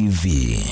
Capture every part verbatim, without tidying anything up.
V.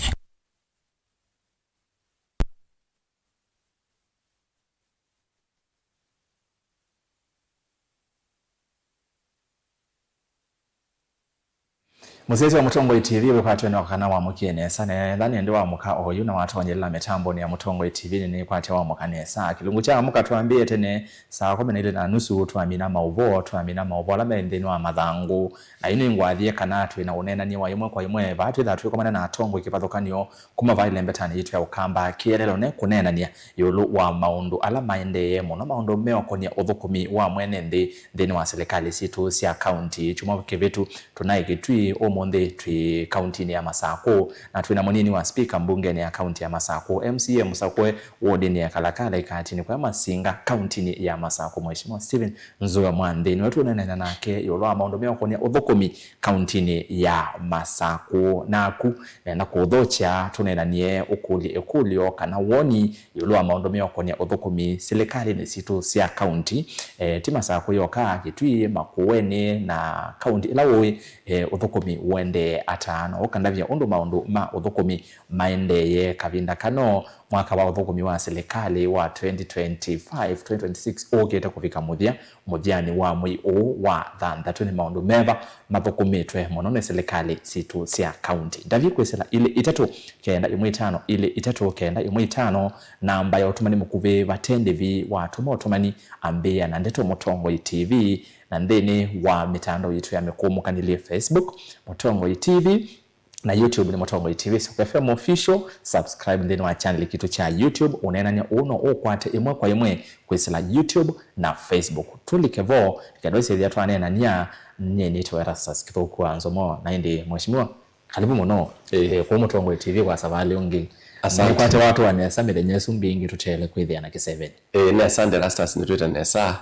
Mũsyaĩĩsya wa Mũtongoi T V wĩkwatĩwe nĩ wakana wamũkie nesa, na ethĩwa nĩndĩ wamũka oyu na watonyelea mĩtambonĩ ya Mũtongoi T V, nĩnĩkwatya wamũka nesa. Kĩlungu kya amũka twambĩĩe tene saa kũmi na ilĩ na nusu, twamina maũvoo, twamina maũvoo ala me nthĩnĩ wa mathangũ. Na yu nĩngwathie kana twĩ na ũneenany'a wa ĩmwe kwa ĩmwe, vaa twĩthaa twĩkomana na atongoi kĩvathũkany'o kuma vaa ĩlembetanĩ yitũ ya Ũkamba kĩeleelo ne kũneenany'a ĩũlũ wa maũndũ ala maendeeye mũno, maũndũ meũkonia ũthũkũmi wa mwene nthĩ nthĩnĩ wa silikalĩ sitũ sya kaunti. Kyumwa kĩvĩtu tũnaĩ Kitui, ũmũnthĩ twĩ kauntinĩ ya Masakũ, na twĩ na mũnini wa spika mbungenĩ ya kaunti ya Masakũ, M C A mũsakũe wodinĩ ya Kalakala ikatinĩ kwa Masinga, kauntinĩ ya Masakũ, Mheshimiwa Stephen Nzue Mwanthi. Nĩwe tũneenany'a nake ĩũlũ wa maũndũ meũkonia ũthũkũmi kauntinĩ ya Masakũ. Naku nenda kũthokya tũneenanie ũkũlye ĩkũlyo kana woni ĩũlũ wa maũndũ meũkonia ũthũkũmi silikalĩnĩ sitũ sya kaunti. E, ti Masakũ yoka, Kitui, Makueni na kaunti ĩla ũĩ, e, ũthũkũmi ũendee ata? No ũkandavya ũndũ maũndũ ma ũthũkũmi maendeeye kavinda kano, mwaka wa ũthũkũmi wa silikalĩ wa twenty twenty-five, twenty twenty-six ũkĩte kũvika mũthya, mũthyanĩ wa mwei ũũ wa thanthatũ, nĩ maũndũ meva mathũkũmĩtwe mũno nĩ silikalĩ sitũ sya kaunti? Ndavye kwĩsĩla ilĩ itatũ kenda ĩmwe itano ilĩ itatũ kenda ĩmwe itano, namba ya ũtũmani mũkuvĩ vate ndĩvi watũma ũtũmani, ambĩĩa na ndeto Mũtongoi T V, na nthĩnĩ wa mĩtandao yitũ ya mĩkũũmũkanĩlye, Facebook Mũtongoi T V, na YouTube nĩ Mũtongoi T V Soko F M Official. Subscribe nthĩnĩ wa channel kitũ kya YouTube. Ũneenany'a ũũ no ũkwate ĩmwe kwa ĩmwe kwĩsĩla YouTube na Facebook. Tũlike vo, kenda ĩsethĩa twaneenany'a. Nyie nĩtawa Erastus Kĩthũku wa Nzomo, na ĩndĩ Mheshimiwa, karibu mũno. Ĩĩ. Eh, kwa Mũtongoi T V kwa savalĩ ũngĩ. Asante. Nĩkwate watũa nesa mĩthenya ĩsu mbingĩ tũteele kwĩthĩa na kĩseveni. Ĩĩ, nĩ asante Erastus, nĩtwĩte nesa.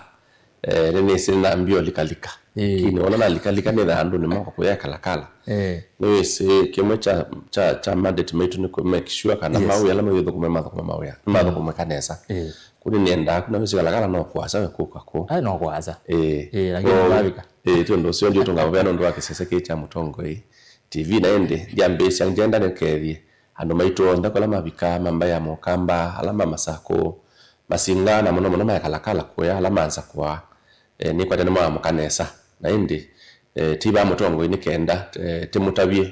Eh, nĩnĩsĩ nĩnambie ũlikalika. Ĩĩ. Lakini ona nalikalika nĩthaa andũ nĩmoka kũya Kalakala. Ĩĩ. Nĩwĩsĩ kĩmwe kya, kya, kya mandate maitũ nĩ kũ make sure kana, yes, mawĩa ala maithũkũme mathũkũme mawĩa, mm, mathũkũmĩka nesa. Ĩĩ. Kũu nĩnĩendaa kũu, na wĩsĩ Kalakala no kũasa we kũka kũu. Ai, no kũasa. Ĩĩ. Ĩĩ, lakini kũu ndavika. Ĩĩ, ti ũndũ ũseo ndiũtũnga ũvea nũndũ wa kĩsese kĩĩ kya Mũtongoi T V, na ĩndĩ ndyambĩĩsya ngenda nĩkethie andũ maitũ onthe kũla mavika, ma mbaĩ ya Mũkamba, ala ma Masakũ, Masinga, na mũno mũno ma Kalakala kũya, ala ma Nzakũa, eh, nĩkwatya nĩmamũka nesa. Na ĩndĩ, eh, ti vaa Mũtongoi nĩ kenda, eh, tĩmũtavye,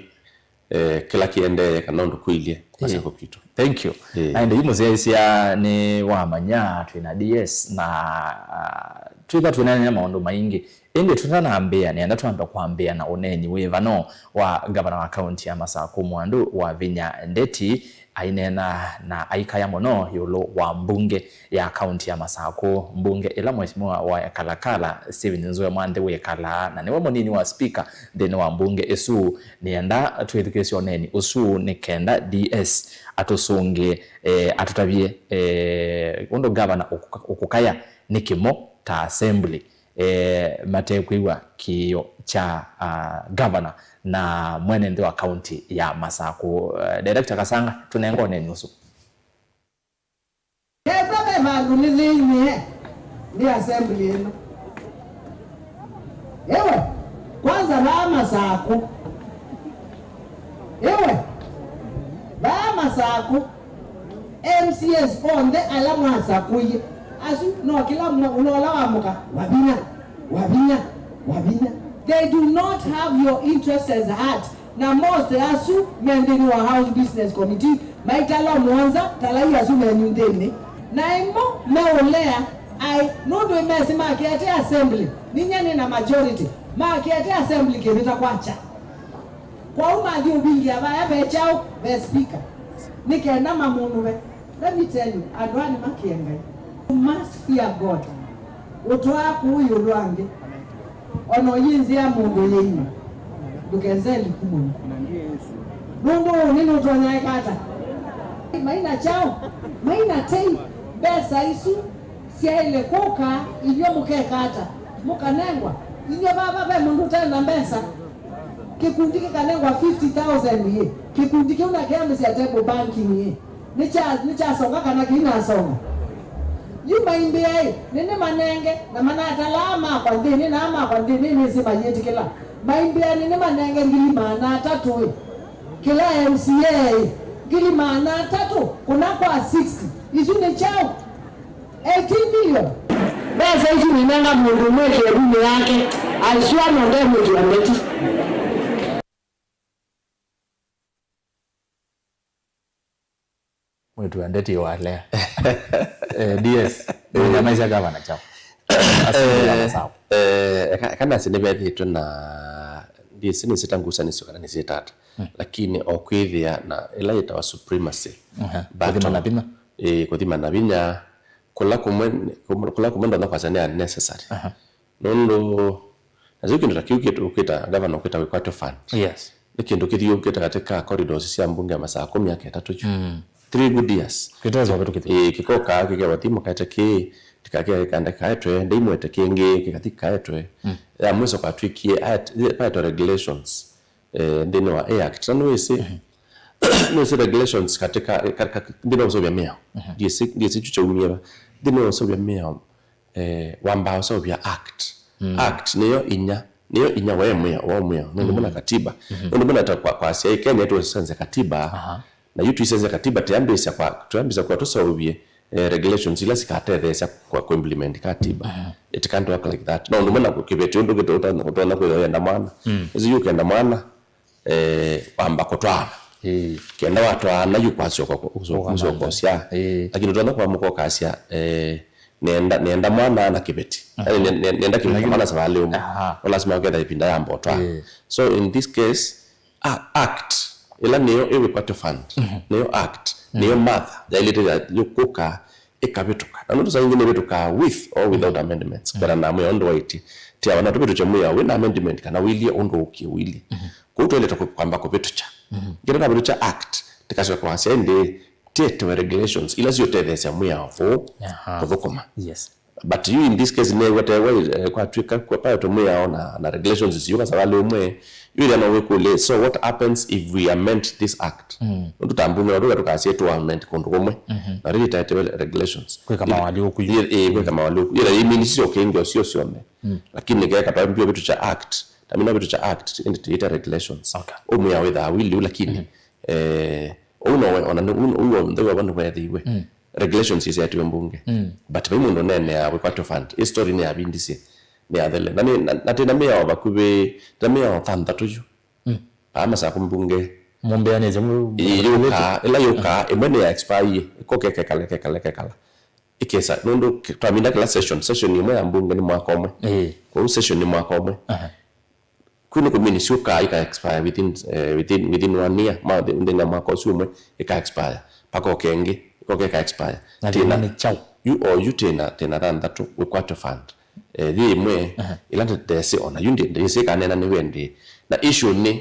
eh, kĩla kĩendee kana ũndũ kũilye Masakũ kwitũ. Thank you. Eh. Na ĩndĩ yu mũsyaĩĩsya nĩwamanya twĩ na D S na, ah, twĩka twĩnanĩa maũndũ maingĩ. Ĩndĩ tũtanambĩĩa, nĩenda twambe kwambĩĩa na ũneeni wĩ vano wa ngavana wa kaunti ya Masakũ Mwandũ Wavinya Ndeti aineena na aikaya mũno ĩũlũ wa mbunge ya kaunti ya Masakũ, mbunge ĩla Mheshimiwa wa Kalakala Stephen Nzue Mwanthi wĩkalaa, na nĩwe mũnini wa spika nthĩnĩ wa mbunge ĩsu. Nĩenda twĩthukĩĩsye ũneeni ũsu nĩ kenda D S atũsũngĩe, eh, atũtavye, eh, ũndũ ngavana ũkũka-, ũkũkaya nĩ kĩmo ta assembly, eh, matekwĩw'a kĩĩo kya, ah, ngavana na mwene nthĩ wa kaunti ya Masakũ. Eh, Director Kasanga, tũnenga ũneeni ũsu. Ethwa ve vandũ nĩthĩnie nĩ assembly ĩno. Ewe, kwanza vaa Masakũ. Ewe, vaa Masakũ. M C As onthe ala mwasakũie, asu no kĩla mwa-, ũla wamũka, Wavinya, Wavinya, Wavinya. They do not have your interests at heart. Na most asu me nthĩnĩ wa House Business Committee, maitala mũonza, talai asu menyu nthĩnĩ. Na ĩmo meũlea, ai, nũndũ mesĩ makĩate assembly, ninyie nĩ na majority, makĩate assembly kĩvĩta kwakya. Kwoou mathi ũvingĩa vaya ve kyaũ, ve speaker, nĩ kenda mamũnũve. Let me tell you, andũ aa nĩmakie Ngai. You must fear God. Ũtwaa kũũ ĩũlũ wa nthĩ. O na ũyĩnzĩa mũndũ yĩima, ndũkenzee likumũnĩ. Nũndũ ũnĩ nũtonyaeka ata? Maina kyaũ? Maina tei. Mbesa isu syaĩle kũka, inyuĩ mũkeka ata? Mũkanengwa? Inyuĩ vava ve mũndũ ũte na mbesa? Kĩkundi kĩkanengwa fifty thousand ĩ, kĩkundi kĩu na kĩambĩsya table banking ĩ, nĩkya-, nĩkyasonga kana kĩinasonga? Yu maimbĩa ĩ, nĩnĩmanenge, na manatalaa makwa nthĩnĩ, na makwa nthĩnĩ nĩsĩ mayĩtĩkĩla. Maimbĩa nĩnĩmanenge ngili maana atatũ ĩ. Kĩla M C A ngili maana atatũ kũna kwa sixty, isu nĩ kyaũ? Eighteen million. Mbesa isu nĩnenga mũndũ ũmwe ĩkevunĩ yake, aisua no ndemwĩtwa ndeti. Mwĩtu wa ndeti walea. Eh, D S, nĩnyamaisya gavana chao. Asante sana. Eh, eka-, eka nasi nĩvethĩtwe na, ndisi nĩsita ngusanĩsyo kana nĩsita ata. Lakini o kwĩthĩa na ĩla yĩtawa supremacy. Aha. Battle. Kũthima na vinya. Eh, kũthima na vinya. Kũla kũmwe, kũla kũmwe ndonya kwasya nĩ unnecessary. Aha. Nũndũ, na kĩu kĩndũ ta kĩu kĩtũ-, ũkwĩta, gavana ũkwĩta wĩkwatyo fund. Yes. Nĩ kĩndũ kĩthiũkĩte katika corridors sya mbunge ya masaa kũmi aka ĩtatũ yu. Mm. Three good years. Kĩteswa kĩtũ kĩthiũ. Ĩĩ, kĩkokaa kĩkewa thimo kaete kĩĩ, tikakĩkaende kaetwe, ndaimwete kĩngĩ, kĩkathi kaetwe. Mm. Ya mwiso kwatwĩkie, aet-, kwaetwe regulations, eh, nthĩnĩ wa A Act. Na nĩwĩsĩ, nĩwĩsĩ regulations katika, ka-, ka-, nthĩnĩ wa ũseũvya mĩao. Ndiĩsĩ, ndiĩsĩ kyu kyaumie va. Nthĩnĩ wa ũseũvya mĩao, eh, wambaa ũseũvya act. Mm. Act nĩyo inya, nĩyo inya wa mwĩao, wa mwĩao. Nũndũ muna katiba. Nũndũ muna ta kwa, kwasya ĩ Kenya tũsenzya katiba. Aha. Na yu tũisenzya katiba, tũyambĩĩsya kwa, tũyambĩĩsya kwa tũseũvye, eh, regulations ila sikatetheesya kwa ku implement katiba. Aha. It can't work like that. No, nũndũ muna kĩveti ũndũ kĩtũ-, ũtonya kwĩthwa yenda mwana. Mm. Ĩsu yu kenda mwana, eh, wamba kũtwaana. Ĩĩ. Kenda watwaana yu kwasyoka kũ-, kũsyo-, ũkamba kũsyoka ũsyaa. Ĩĩ. Lakini ũtonya kwamũka ũkasya, eh, nenda, nenda mwana na kĩveti. Aha. Yaani, ne-, ne-, nenda kĩveti na mwana savalĩ ũmwe. Aha. No lazima ũketha ĩvinda yamba ũtwaana. Ĩĩ. So in this case, a-, act, ĩla nĩyo ĩwĩkwatyo fund, nĩyo act, nĩyo mother, yaĩlĩte ya, yũkũka ĩkavĩtũka. Na nũndũ saa ingĩ nĩvĩtũkaa with or without amendments, kwĩana na mwĩao ũndũ waĩtye. Tiawa no tũvĩtũkye mwĩao wĩna amendment kana wĩlye ũndũ ũkie wĩlye. Kũu twaĩlĩte kũ-, kwamba kũvĩtũkya. Ngenda navĩtũkya act, tĩkasyoka kwasya ĩndĩ tĩetewe regulations ila siũtetheesya mwĩao ũũ kũthũkũma. Yes. But yu in this case, nĩw'o tewe, eh, kwatw'ĩka kwa-, paetwe mwĩao na, na regulations siũka savalĩ ũmwe, yu ĩthĩa no wĩkũlye, so what happens if we amend this act? Nũndũ ta mbunge, no tũka tũkasya tũ amend kũndũ kũmwe, na rĩu itaetewe regulations. Kwĩka mawalyũku yu. Ĩ, ĩ, kwĩka mawalyũku. Ila imini sio kĩngĩ sio syonthe. Lakini nĩkeka twambie vitu cha act, tamina vitu cha act, ĩndĩ tĩĩte regulations. Okay. Ũmwĩa wĩthaa wili yu, lakini, eh, ũu no we-, ona nĩ-, ũu, ũu onthe wava nĩweethĩiwe. Regulations isyaetiwe mbunge. But vai mũndũ ũneenea wĩkwatyo fund. Ĩ story nĩ yavindisye, nĩ yathele. Na nĩ, na, na tĩna mĩao vakuvĩ, tĩna mĩao thanthatũ yu. Paa masaku mbunge. Mũmbĩanĩsye mu-, ĩ, yũkaa, ĩla yũkaa, ĩmwe nĩ ya expire, ĩkoka ĩkekala, ĩkekala, ĩkekala. Ĩkesa, nũndũ kĩ-, twaminda kĩla session, session ĩmwe ya mbunge nĩ mwaka ũmwe. Ĩĩ. Kwoou session nĩ mwaka ũmwe. Aha. Kwĩ nĩ kũmini syũkaa ika expire within, eh, within, within one year, ma-, nthĩnĩ wa mwaka ũsu ũmwe, ĩka expire. Mpaka ũkengĩ, ĩkoka ĩka expire. Na thĩna nĩ kyaũ? Yu, o yu tĩna, tĩna thanthatũ wĩkwatyo fund. Eh, yĩ ĩmwe, ĩla nde-, ndesĩ, ona yu ndĩ-, ndĩsĩ kanena nĩ wendĩ. Na issue nĩ,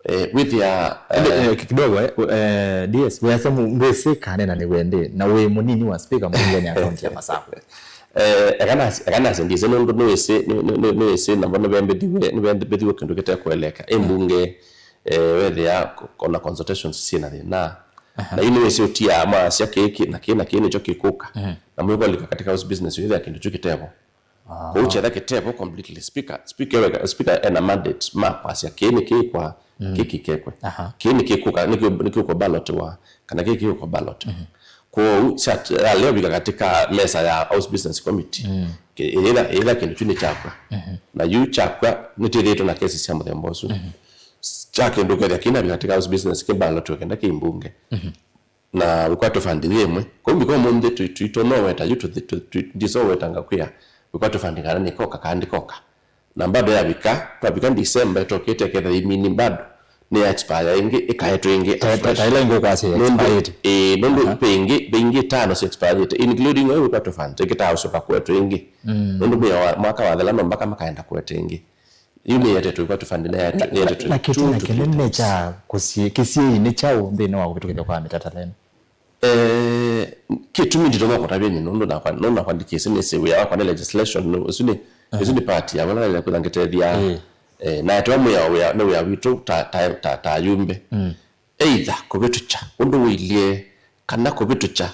eh, wĩthĩa, ĩndĩ, eh, eh, ki-, kidogo, eh, eh, D S, weasya mu-, ndwĩsĩ kanena nĩ wendĩ, na wĩ mũnini wa speaker mbungeni ya kaunti ya Masaku. Eh, eka nas-, eka nasye ndĩsĩ nũndũ nĩwĩsĩ, nĩ-, nĩ-, nĩ-, nĩwĩsĩ namo nĩvembĩthiwe, nĩvembĩthiwe kĩndũ kĩtekũeleka. Ĩ mbunge, eh, wethĩa ko-, ona consultations syĩ na thĩna. Aha. Na yu nĩwĩsĩ ũtiaa maasya kĩĩ, kĩĩ, na kĩĩ, na kĩĩ nĩkyo kĩkũka. Mhm. Na mwĩkolika katika house business, wĩthĩa kĩndũ kyu kĩtevo. Aha. Kũu kyetha kĩtevo completely. Speaker, speaker weka, speaker ena mandate ma kwasya kĩĩ nĩ kĩĩ kwa, mm, kĩĩ kĩkekwe. Aha. Kĩĩ nĩ kĩkũka, nĩ kĩ-, nĩ kĩũkwa ballot wa, kana kĩĩ kĩũkwa ballot. Mhm. Kwoou, sat-, yaleo vika katika mesa ya House Business Committee. Mm. Ke-, ĩla, ĩla kĩndũ kyu nĩ kyakwa. Mhm. Na yu kyakwa nĩtĩthĩtwe na kesi sya mũthemba ũsu. Mhm. Kya kĩndũ kethĩa kĩnavika katika House Business kĩ ballot kenda kĩ mbunge. Mhm. Na wĩkwatyo fund yĩ ĩmwe. Kwoou mbika ũmũnthĩ tũi-, tũitonya ũweta yu tũthi-, tũ-, tũ-, ndisowetanga kwĩa wĩkwatyo fund kana nĩkoka kana ndĩkoka. Na bado yavika, twavika December, ĩtokĩte ketha imini bado nĩ ya expire ĩngĩ, ĩkaetwe ĩngĩ. Ta, ta, afresh. Ta ĩla ĩngĩ ũkwasya nũndũ, expirĩte. Ĩĩ, nũndũ, aha, ve ĩngĩ, ve ĩngĩ ĩtano sya expirĩte, including ĩyo wĩkwatyo fund, ĩkĩtaa ũsyoka kũetwe ĩngĩ. Mm. Nũndũ mwĩa wa, mwaka wathela no mpaka makaenda kũete ĩngĩ. Yu nĩyetetwe kwa tũfandi na, na, na, na kĩtina kĩnene kya kũsi-, kĩsiĩi nĩ kyaũ nthĩnĩ wa kũvĩtũkĩthya kwa mĩtataleno? Eh, kĩtumi nditonya kũtavya nyie nũndũ nakwa, nũndũ nakwa ndikĩsĩ nĩsĩ wĩa wakwa nĩ legislation, nũ-, ũsu nĩ, aha, ũsu nĩ part ya vala naĩle kwĩtha ngĩtethya. Mm. Eh, na ĩtwa mwĩa wĩa, nĩ wĩa witũ ta, ta, ta, ta ayumbe. Mm. Either kũvĩtũkya ũndũ wĩilyĩ kana kũvĩtũkya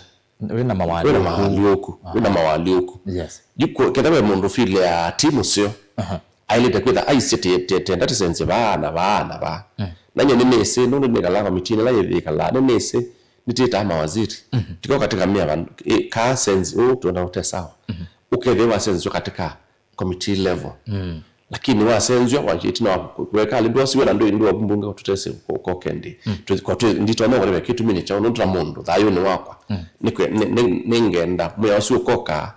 wĩna mawalyũku. Wĩna mawalyũku. Aha. Wĩna mawalyũku. Yes. Yu kũ-, ketha ve mũndũ feel ya ti mũseo. Aha. Aĩlĩte kwĩtha aisye tĩ- tĩ- tĩenda tĩsenzye vaa na vaa na vaa. Mm. Na nyie nĩnĩsĩ, nũndũ nĩkalaa komitinĩ ĩla yĩkalaa, nĩnĩsĩ nĩtĩtaa mawaziri. Mhm. Tiko katika mĩavanũo, ĩ, kaa senzi ũũ twenda ũte sawa. Mhm. Ũkethĩa wasenzwa katika committee level. Mm. Lakini wasenzwa, wa- ĩtina wa kũeka alĩ ndwasiwe na ndũ- ndũ wa mbunge ũtũtesĩ kokendi. Mm. Nditonya kũleve kĩtumi nĩ kyaũ, nũndũ ta mũndũ thayũnĩ wakwa. Mm. Nĩkwe- nĩ- nĩ- nĩngenda mwĩa ũsu ũkokaa,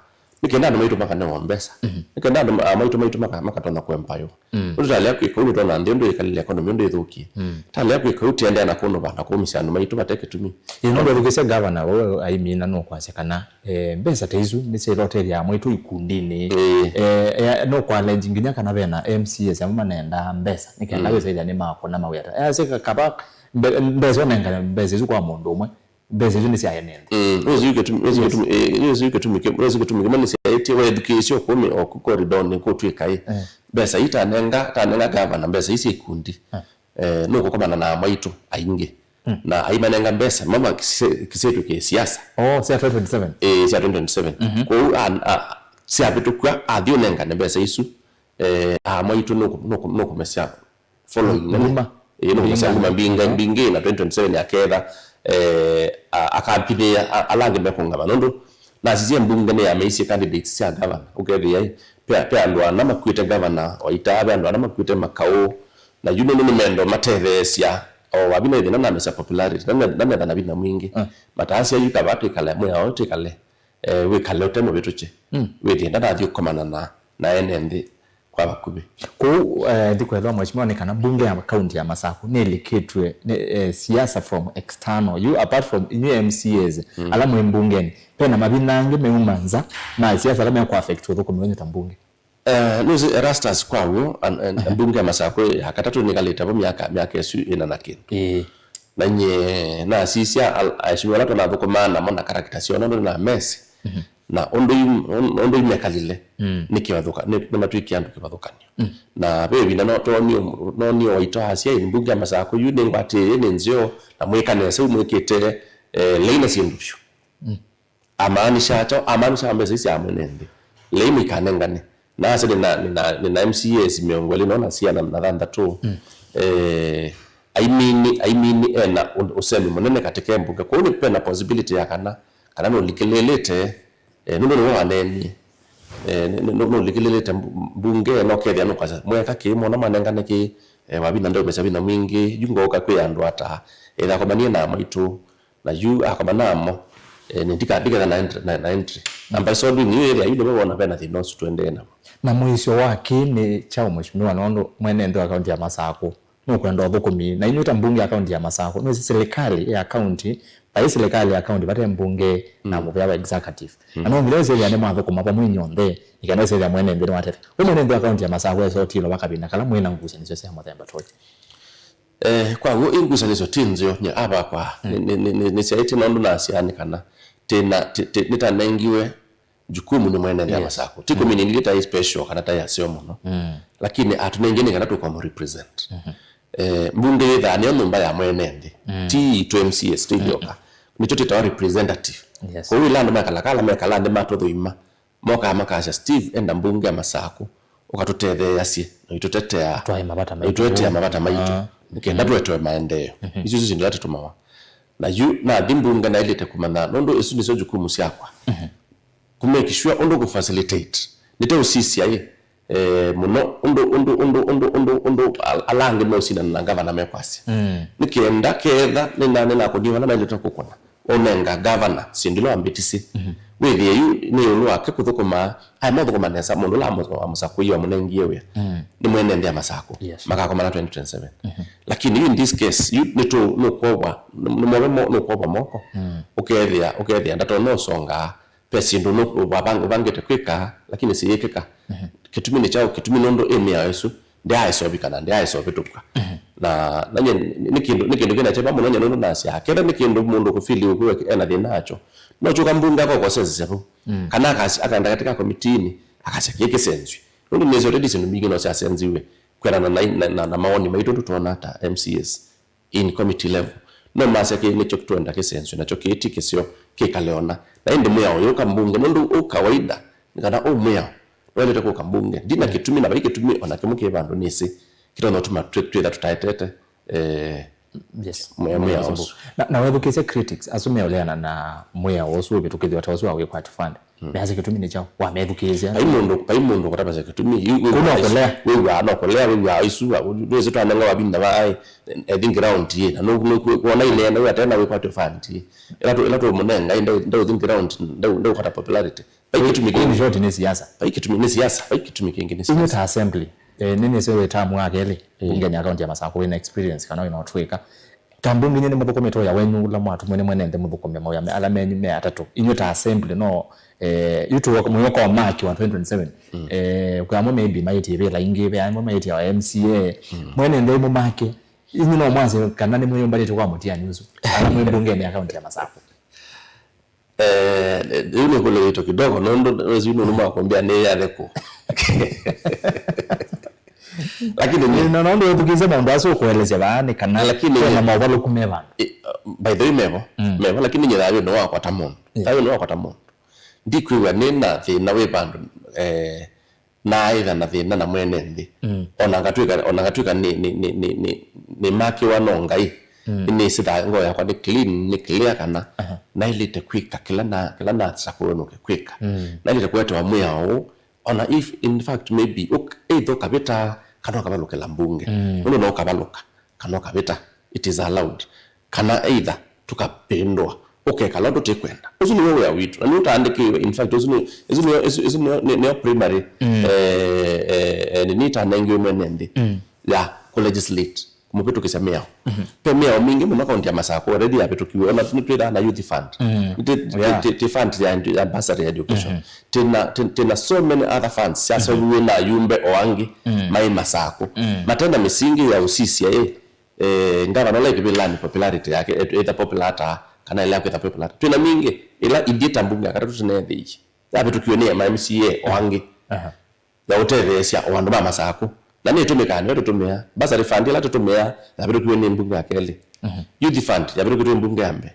nĩkenda andũ maitũ makanewa mbesa. Mhm. Nĩkenda andũ ma- maitũ maitũ maka- makatonya kũempaywa. Mm. Ũndũ talea kwĩka ũu nĩtwona nthĩ ũndũ ĩkalile economy ũndũ ĩthũkie. Mm. Talea kwĩka ũu tiendea na kũnũva na kũũmĩsya andũ maitũ mate kĩtumi. Ĩ, nũndũ ũthukĩsya gavana ũũ aimina nũkwasya kana, eh, mbesa ta isu nĩsyaĩlotethya mwaitũ ikundinĩ. Ĩĩ. Eh, eh, nũkwaleji nginya kana vena M C As amwe manendaa mbesa nĩkenda Mm. wĩsethya nĩ makũna mawĩa ta. Eh, asya kava mbe- mbesa ũnengane mbesa isu kwa mũndũ ũmwe. Mbesa isu nĩ sya ene nthĩ. Mm, wĩsĩ kĩtumi, wĩsĩ Yes. kĩtumi, eh, wĩsĩ kĩtumi kĩ- wĩsĩ kĩtumi kĩmwe nĩsyaĩtye wethukĩĩsya ũkũmi o kũ koridonĩ kũtw'ĩka ĩ. Eh. Mbesa ii tanenga, tanenga gavana mbesa ii sya ikundi. Eh. Eh, nũkũkomana na amwaitũ aingĩ. Mm. Na aimanenga mbesa, mama kĩsĩ- kĩsĩtw'ĩkĩe siasa. Oh, sya twenty twenty-seven. Eh, sya twenty twenty-seven. Mhm. Kwoou a- a- syavĩtũkw'a athi ũnengane mbesa isu, eh, amwaitũ nũkũ- nũkũ- nũkũmesya following nene. Nguma. Ĩĩ, nũkũmesya nguma mbinga, Aha. mbingĩ na twenty twenty-seven aketha, eh, a- akampithĩĩa a- ala angĩ mekũngama. Nũndũ nasisye mbunge nĩyameisye candidates sya gavana. Ũkethĩa ĩ, pe pe andũ ana makuĩte gavana Waita, pe andũ ana makuĩte Makaũ, na yu nũndũ nĩmendo matetheesya, o wavi na ĩthĩna namesya popularity, nane- nanetha na vinya mwingĩ. Mm. Mataasya yu kava twĩkale, mwĩao twĩkale, eh, wĩkale ũte mũvĩtũkye. Mm. Wĩthĩe ndanathi ũkomana na, na ene nthĩ kwa vakuvĩ. Kũu, eh, nthĩ kwethwa mheshimiwa nĩ kana mbunge ya kaunti ya Masaku nĩlikĩtw'e nĩ, eh, siasa from external. You, apart from inyuĩ M C As, Mm. ala mwĩ mbungeni, pena mavinya angĩ meuma nza ma siasa ala mekũaffect ũthũkũmi wenyu ta mbunge? Eh, nĩsĩ Erastus kwa w'o, an- an- Mhm. mbunge ya Masaku ya katatũ nĩkalĩte vo myaka, myaka ĩsu ĩna na kĩndũ. Ĩĩ. Na nyie nasisya al- aheshimiwa ala twanathũkũmaa namo na character syoo, nũndũ na mesi, Mhm. na ũndũ i- ũn- ũndũ imekalile, Mm. nĩ kĩvathũka- nĩ- nĩmatwĩkie andũ kĩvathũkanio. Mm. Na ve ĩvinda no- twonie- nonie Waita asya, "Ĩ, mbunge ya Masaku yu nĩ ngwatĩĩe, nĩ nzeo, na mwĩka nesa, yu mwĩkĩte, eh, lei na syĩndũ vyũ." Mm. Amaanisha kyaũ? Amaanisha mbesa ii sya mwene nthĩ. Lei mũikanengane. Na ase nĩna, nĩna, nĩna M C As mĩongo ĩlĩ na syana na thanthatũ. Mm. Eh, aimini, aimini ena ũ- ũsemi mũnene katika mbunge. Kwoou nĩ pena possibility ya kana, kana nũlikĩlĩlĩte, eh, nũndũ nĩwe waneenie. Eh, nĩ- nĩ- nũlikĩlĩlĩte mbu- mbunge na ũkethĩa nũkwasya, "Mweka kĩĩ mũno manengane kĩĩ, eh, wavinya ndeũmesya vinya mwingĩ, yu ngooka kwĩ andũ ata, eh, ethĩa akomanie na amwaitũ." Na yu akomana namo, eh, nĩ ndika- ndiketha na entry, na, na entry. Na by so doing, yu ĩthĩa yu nĩwe wona vena thĩna ũsu tũendee namo. Na mũisyo wa kĩ nĩ kyaũ, mheshimiwa, nũndũ mwene nthĩ wa kaunti ya Masaku nũkwenda ũthũkũmi, na inyuĩ ta mbunge ya kaunti ya Masaku, nĩsĩ serikali ya kaunti, vai serikali ya kaunti vate mbunge na Mm. mũvea wa executive. Na Mm. no nginya ũsethĩa nĩ mwathũkũma vamwe inyonthe, nĩkenda ũsethĩa mwene nthĩ nĩwatete. We mwene nthĩ wa kaunti ya Masaku esa ũtilwa va kavinda kala mwĩ na ngusanĩsyo sya mũthemba ta ũyũ? Eh, kwa w'o, ingusanĩsyo ti nzeo, nye avakwa, Mm. nĩ- nĩ- nĩ- nĩ- nĩsyaĩtye nũndũ nasyaa nĩ kana, tĩna- tĩ- tĩ- nĩtanengiwe jukumu nĩ mwene nthĩ ya Yes. Masaku. Ti Mm. kũmina nilĩ ta ĩ special kana ta yaseo mũno. Mm. Lakini atũnengie nĩ kana tũkamũ represent. Mhm. Eh, mbunge yĩthaa nĩyo nyũmba ya mwene nthĩ. Mm. Ti itũ M C As, ti Mm. ithyoka. Nĩtyo twĩtawa representative. Yes. Kwoou ĩla andũ mekala kala mekala nthĩ matũthũima, mokaa makasya, "Steve, enda mbunge ya Masaku, ũkatũtetheeasye, na ũitũtetea, Twae mavata na maitũ. Ũitũetea mavata maitũ, Ah. nĩkenda Mhm. tũetewe maendeeo." Mhm. Isu isu syĩndũ ila tũtũmawa. Na yu, nathi mbunge naĩlĩte kũmanya, nũndũ isu nĩsyo jukumu syakwa. Mhm. Kũ make sure ũndũ kũ facilitate. Nĩte ũsisya ĩ, eh, mũno, ũndũ, ũndũ, ũndũ, ũndũ, ũndũ, ũndũ al- ala angĩ meũsindana na ngavana mekwasya. Mm. Nĩkenda ketha, nĩna- nĩnakũnie vala naĩlĩte kũkũna. Ũnenga gavana syĩndũ ila wambĩtisye. Mhm. Wĩthĩe yu nĩ ĩũlũ wake kũthũkũma, aĩ mathũkũma nesa, mũndũ ũla amũ- wamũsakũie wamũnengie wĩa. Mm. Nĩ mwene nthĩ ya Masaku. Yes. Makakomana twenty twenty-seven. Mhm. Lakini yu in this case, yu nĩtũ- nũkwovwa, nĩ- nĩ move mo- nũkwovwa moko. Mm. Ũkethĩa, ũkethĩa ndatona ũsongaa, ve syĩndũ nũ- ũvang- ũvangĩte kwĩka, lakini siyĩkĩka. Mhm. Kĩtumi nĩ kyaũ? Kĩtumi nũndũ ĩ mĩao ĩsu ndĩaĩsovika na ndĩaĩsovĩtũkw'a. Mhm. Na, na nye nĩ, nĩ kĩndũ, nĩ kĩndũ kĩna kyeva mũno nye nũndũ nasyaa. Ketha nĩ kĩndũ mũndũ kũfili ũkwĩwe ena thĩna nakyo, no kyũka mbunge akokosesesya vau. Mm. Kana akas- akaenda katika komitiinĩ, akasya kĩĩ kĩsenzw'e. Nũndũ nĩsĩ already syĩndũ mbingĩ no syasenziw'e kwĩanana na, na, na, na mawoni maitũ ũndũ twona ta M C As in committee level. No masya kĩĩ nĩkyo twenda kĩsenzw'e, nakyo kĩĩ ti kĩseo, kĩkale ona. Na ĩndĩ mwĩao ũyũka mbunge, nũndũ ũ kawaida, nĩ kana ũ mwĩao, Waĩlĩte kũka mbunge. Ndina kĩtumi, na vai kĩtumi ona kĩmwe kĩ vandũ nĩsĩ kĩtonya ũtuma twĩ- twĩtha tũtaetete, eh, Yes. Mwĩ- mwĩao ũsu. Na, na wethukĩĩsya critics, asu meũleana na mwĩao ũsu ũvĩtũkĩthw'a ta ũsu wa wĩkwatyo fund. Measya kĩtumi nĩ kyaũ? Wamethukĩĩsya. Vai mũndũ, vai mũndũ kũtavasya kĩtumi. Yu- yu- Kũna ũkũlea. Wĩw'aa na ũkũlea, wĩw'aa isu, wa- nĩwĩsĩ twanenga wabinda vaĩ, I think ground yĩ. Na nũ- nũ- kuona inene, wĩ atena wĩkwatyo fund yĩ. Ĩla tũ- ĩla tũmũnenga, ĩ, ndau- ndau think ground, ndau- ndau kũta popularity. Vai kĩtumi kĩngĩ. In short, nĩ siasa. Vai kĩtumi, nĩ siasa. Vai kĩtumi kĩngĩ, nĩ siasa. Inyuĩ ta assembly, eh, nĩ nĩsĩ wĩ tamu wa kelĩ, eh, mbungeni ya kaunti ya Masakũ, wĩna experience kana wĩna ũtwĩka. Ta mbunge inyuĩ nĩ mũthũkũmĩte ũya wenyu ũla mwatũmwe nĩ mwene nthĩ mũthũkũme mawĩa me- ala menyu me atatũ. Inyuĩ ta assembly no, eh, yu tũ- mwĩoka wa March wa twenty twenty-seven. Eh, kwĩ amwe maybe maĩtie vĩla ingĩ, ve amwe maĩtie wa M C A. Mwene nthĩ imũ make. Inyuĩ no mwasye kana nĩ mwĩyũmbanĩte kwa mũtiani ũsu. Ala mwĩ mbungeni ya kaunti ya Masakũ. Eh, rĩu nĩ kũlewĩtwe kidogo, nũndũ rĩu nũndũ makwambia nĩ yathe kũ. Lakini nĩ- Na nũndũ wĩthukĩĩsye maũndũ asu ũkũelesya vaa nĩ kana lakini kwĩna maũvalũku me vandũ. Eh, by the way, mevo, mevo, lakini nyie thayũ nĩ wakwa ta mũndũ. Thayũ nĩ wakwa ta mũndũ. Ndikwĩw'a nĩ na thĩna wĩ vandũ, eh, naaĩtha na thĩna na mwene nthĩ. Ona ngatw'ĩka, ona ngatw'ĩka nĩ, nĩ, nĩ, nĩ, nĩ, nĩmakĩwa no Ngai, nĩnĩsĩ tha ngoo yakwa nĩ clean, nĩ clear kana naĩlĩte kwĩka kĩla na, kĩla nasakũlwa nũke kwĩka. Naĩlĩte kũetewa mwĩao ũũ, ona if in fact maybe uk- either ũkavĩta kana ũkavalũkĩla mbunge. Nũndũ no ũkavalũka kana ũkavĩta, it is allowed. Kana either tũkavĩndũa, ũkekala ũndũ tũkwenda. Ũsu nĩw'o wĩa witũ. Na nĩũtaandĩkĩiwe, in fact, ũsu nĩ, ũsu nĩyo, ũsu, ũsu nĩyo, nĩ- nĩyo primary, eh, eh, eh, nĩ- nĩtanengiwe mwene nthĩ ya kũlegislate, kũmũvĩtũkĩsya mĩao. Ve mĩao mingĩ mũno kaunti ya Masakũ already yavĩtũkiwe. Ona nĩtwĩthaa na youth fund. Nĩtĩ- Yeah. tĩ- tĩ- tĩ fund ya edu- ya bursary ya education. Tĩna, tĩ- tĩna so many other funds syaseũviw'e na ayumbe o angĩ maĩ Masakũ. Matena mĩsingi ya ũsisya ĩ, eh, ngavana ũla ĩkĩvĩlanĩ popularity yake, et- either popular ata, kana ĩla kwĩtha popular ata. Twĩna mingĩ, ĩla ithyĩ ta mbunge ya katatũ tũneethĩie. Yavĩtũkiwe nĩ ma M C A o angĩ. Ya ũtetheesya o andũ ma Masakũ. Na nĩ ĩtũmĩkaa, nĩyo tũtũmĩaa. Bursary fund ĩla tũtũmĩaa, yavĩtũkiwe nĩ mbunge ya kelĩ. Youth fund, yavĩtũkĩtwe nĩ mbunge ya mbee.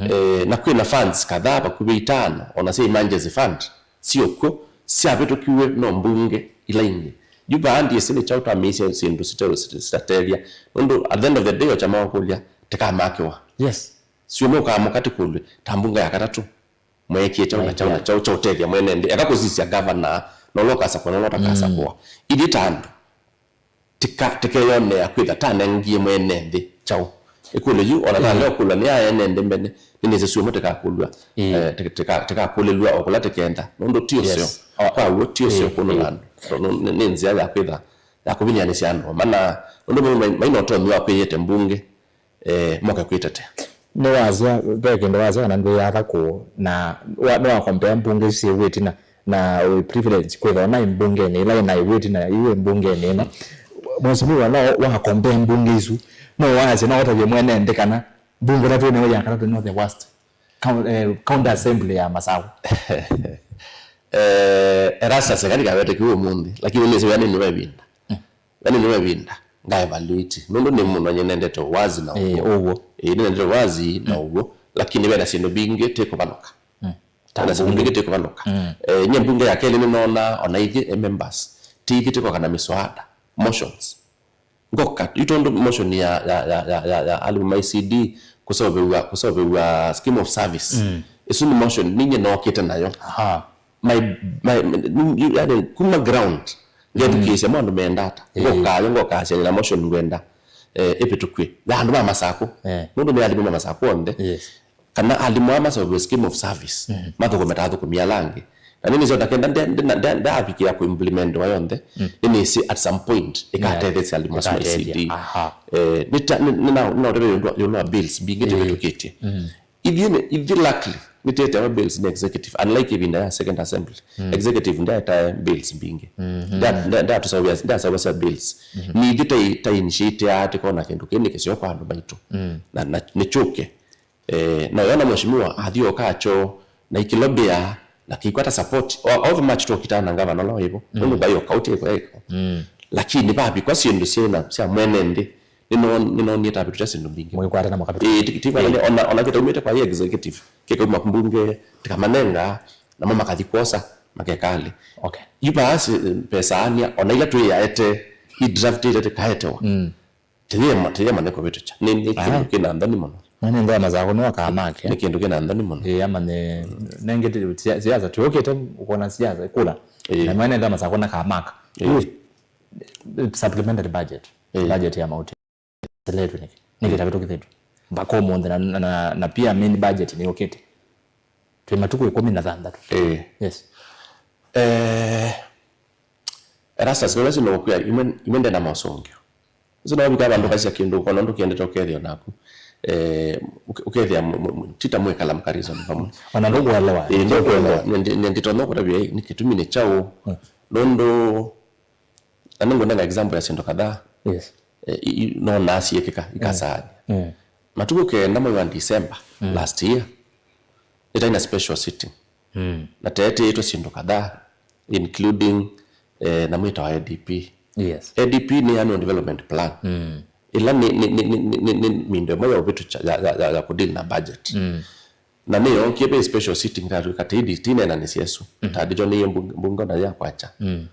Eh, na kwĩna funds kadhaa vakuvĩ itano, ona sya emergency fund, syokw'o, syavĩtũkiw'e no mbunge ila ingĩ. Yu vaa ndiĩsĩ nĩ kyaũ twamĩisye syĩndũ site- site- sitatethya. Nũndũ at the end of the day, o kyama wakũlya, tĩkamakĩwa. Yes. Syũme ũkaamũka tĩkũlw'e, ta mbunge ya katatũ, mweekie kyaũ na kyaũ na kyaũ kya ũtethya mwene nthĩ. Eka kũsisya governor, na ũla ũkasakũa, na ũla ũtakasakũa. Ithyĩ ta andũ, tĩka- tĩkeyonea kwĩtha tanengie mwene nthĩ kyaũ. Ĩkũlyo yu, ona ta leo kũlwa nĩ ya ene nthĩ mbene, nĩnĩsĩ syũmũ tĩkakũlw'a, eh, tĩka- tĩka- tĩkakũlĩlw'a o kũla tĩkenda, nũndũ ti ũseo. Yes. Kwa w'o, ti ũseo kũnũla andũ. Tondũ nĩ- nĩ nzĩa ya kwĩtha, ya kũvinyĩanĩsya andũ. Mana, nũndũ mai- mai- maina ũtonyi wa kwĩyĩte mbunge, eh, moke kwĩtetea. Nĩwasya, ve kĩndũ wasya kana ndwĩyatha kũũ, na wa- nĩwakombea mbunge isu syĩ wĩtina, na wĩ privilege kwĩthwa naĩ mbungenĩ ĩla ĩnaĩ wĩtina yu wĩ mbungenĩ ĩno. Mheshimiwa, no wakombea mbunge isu, no wasye, no ũtavye mwene nthĩ kana mbunge ĩla twĩ nayo ya kana twĩ no the worst coun- eh, county assembly ya Masaku. Eh, Erastus, eka ndikawete kĩu ũmũnthĩ, lakini nĩsĩ wĩa nĩnĩwe ĩvinda. Yaani nĩ ĩvinda nga evaluate. Nũndũ nĩ mũndũ nyie nendete uwazi na ũw'o. Ũw'o. Ĩĩ, nĩnendete uwazi na ũw'o, lakini vena syĩndũ mbingĩ tĩkũvalũka. Vena syĩndũ mbingĩ tĩkũvalũka. Eh, nyie mbunge ya kelĩ nĩnoona ona ithyĩ, eh, members, ti ithyĩ tĩkoka na miswada, motions. Ngoka yu tondũ motion ya, ya, ya, ya, ya, ya alimu ma E C D kũseũvĩw'a, kũseũvĩw'a scheme of service. Ĩsu nĩ motion ninyie nookĩte nayo. Aha. My, my, yani, kuma ground ngethukĩĩsya maũndũ menda ata. Ngokayo ngokasya nĩna motion ngwenda, eh, ĩvĩtũkw'e ya andũ ma Masaku. Nũndũ nĩ alimũ ma Masaku onthe. Kana alimũ aa maseũvĩwe scheme of service, mathũkũme ta athũkũmi ala angĩ. Na nĩnĩsĩ ona kenda nde- nde- nde- ndaavikĩa kũimplement wa yonthe, nĩnĩsĩ at some point ĩkatetheesya alimũ asu ma E C D. Eh, nĩta- nĩ- nĩna- nĩnaũtavya ĩũlũ wa bills mbingĩ tĩvĩtũkĩtye. Ithyĩ nĩ- ithyĩ luckily nĩtĩetewa bills nĩ executive, unlike ĩvinda ya second assembly. Executive ndyaetae bills mbingĩ. Nda- nda- ndatũseũvĩa- ndaseũvasya bills. Nĩ ithyĩ tai- tainitiatea tĩkona kĩndũ kĩĩ nĩ kĩseo kwa andũ maitũ. Na- na nĩkyũke. Eh, na ũyona mheshimiwa athi oka choo na ikilobia na kikwata support. O- overmuch twokitana na ngavana ũla wĩvo. Nũndũ vai o kauti ĩko ĩko. Lakini vavikwa syĩndũ syĩna sya mwene nthĩ. Nĩno- nĩnonie tavĩtũkya syĩndũ mbingĩ. Mũikwatana mũkavĩtũkya. Eh, ti- ti- ona- ona kĩtaumĩte kwa executive, kĩkauma mbunge, tĩkamanenga, namo makathi kwosa. Makekali. Okay. Yu vaa si, pesa ania, ona ila twĩyaete, i draft ila tikaetewa. Mm. Tĩyema, tĩyema nĩ kũvĩtũkya. Nĩ, nĩ kĩndũ kĩna nthoni mũno. Mwana nthoma zako nĩ wakamake. Nĩ kĩndũ kĩna nthoni mũno. Ĩĩ, amanye, nengĩ ti-, sia-, siasa, twĩũkĩte ũkona siasa, kũla. Ĩĩ. Na mwana nthoma zako na kamaka. Ĩĩ. Ĩĩ. Supplementary budget. Ĩĩ. Budget ya mauti. Seletwe nĩkĩ? Nĩkĩ tavĩtũkĩthĩtwe? Mpaka ũmũnthĩ na, na, na, na pia main budget nĩyũkĩte. Twĩ matukũ ĩkũmi na thanthatũ. Ĩĩ. Yes. Eh, Erastus, nĩwesi nũkwĩa, imwe, imwe ndena maũsũngĩo. Ũsu no vika vandũ kasya kĩndũ, ũkona ũndũ kĩendete ũkethĩa naku. Eh, ũke-, ũkethĩa mũ-, mũ-, mũ-, tita mwĩkala mũkarisoni vamwe. Ona ndũkũelewa. Ĩĩ, ndũkũelewa. Nĩ, nĩ, nĩ nditonya kũtavya, ĩ, nĩ kĩtumi nĩ kyaũ? Mm. Nũndũ, na nĩngũnenga example ya syĩndũ kadhaa. Yes. Eh, i, i, nonaa syĩkĩka, ikasaanĩa. Mm. Matukũ kenda mwei wa December last year, nĩtaĩ na special sitting. Mm. Na teetĩĩtwe syĩndũ kadhaa, including, eh, na mwĩta wa A D P. Yes. A D P nĩ annual development plan. Mm. Ĩla nĩ, nĩ, nĩ, nĩ, nĩ, nĩ mindo ĩmwe ya ũvĩtũkya, ya, ya, ya, ya kũdeal na budget. Mm. Na nĩyookie ve special sitting, tatwĩka tĩi, tineenanĩsye ĩsu. Mm. Tandĩkyo nĩ mbunge, mbunge na ya kwakya. Mm.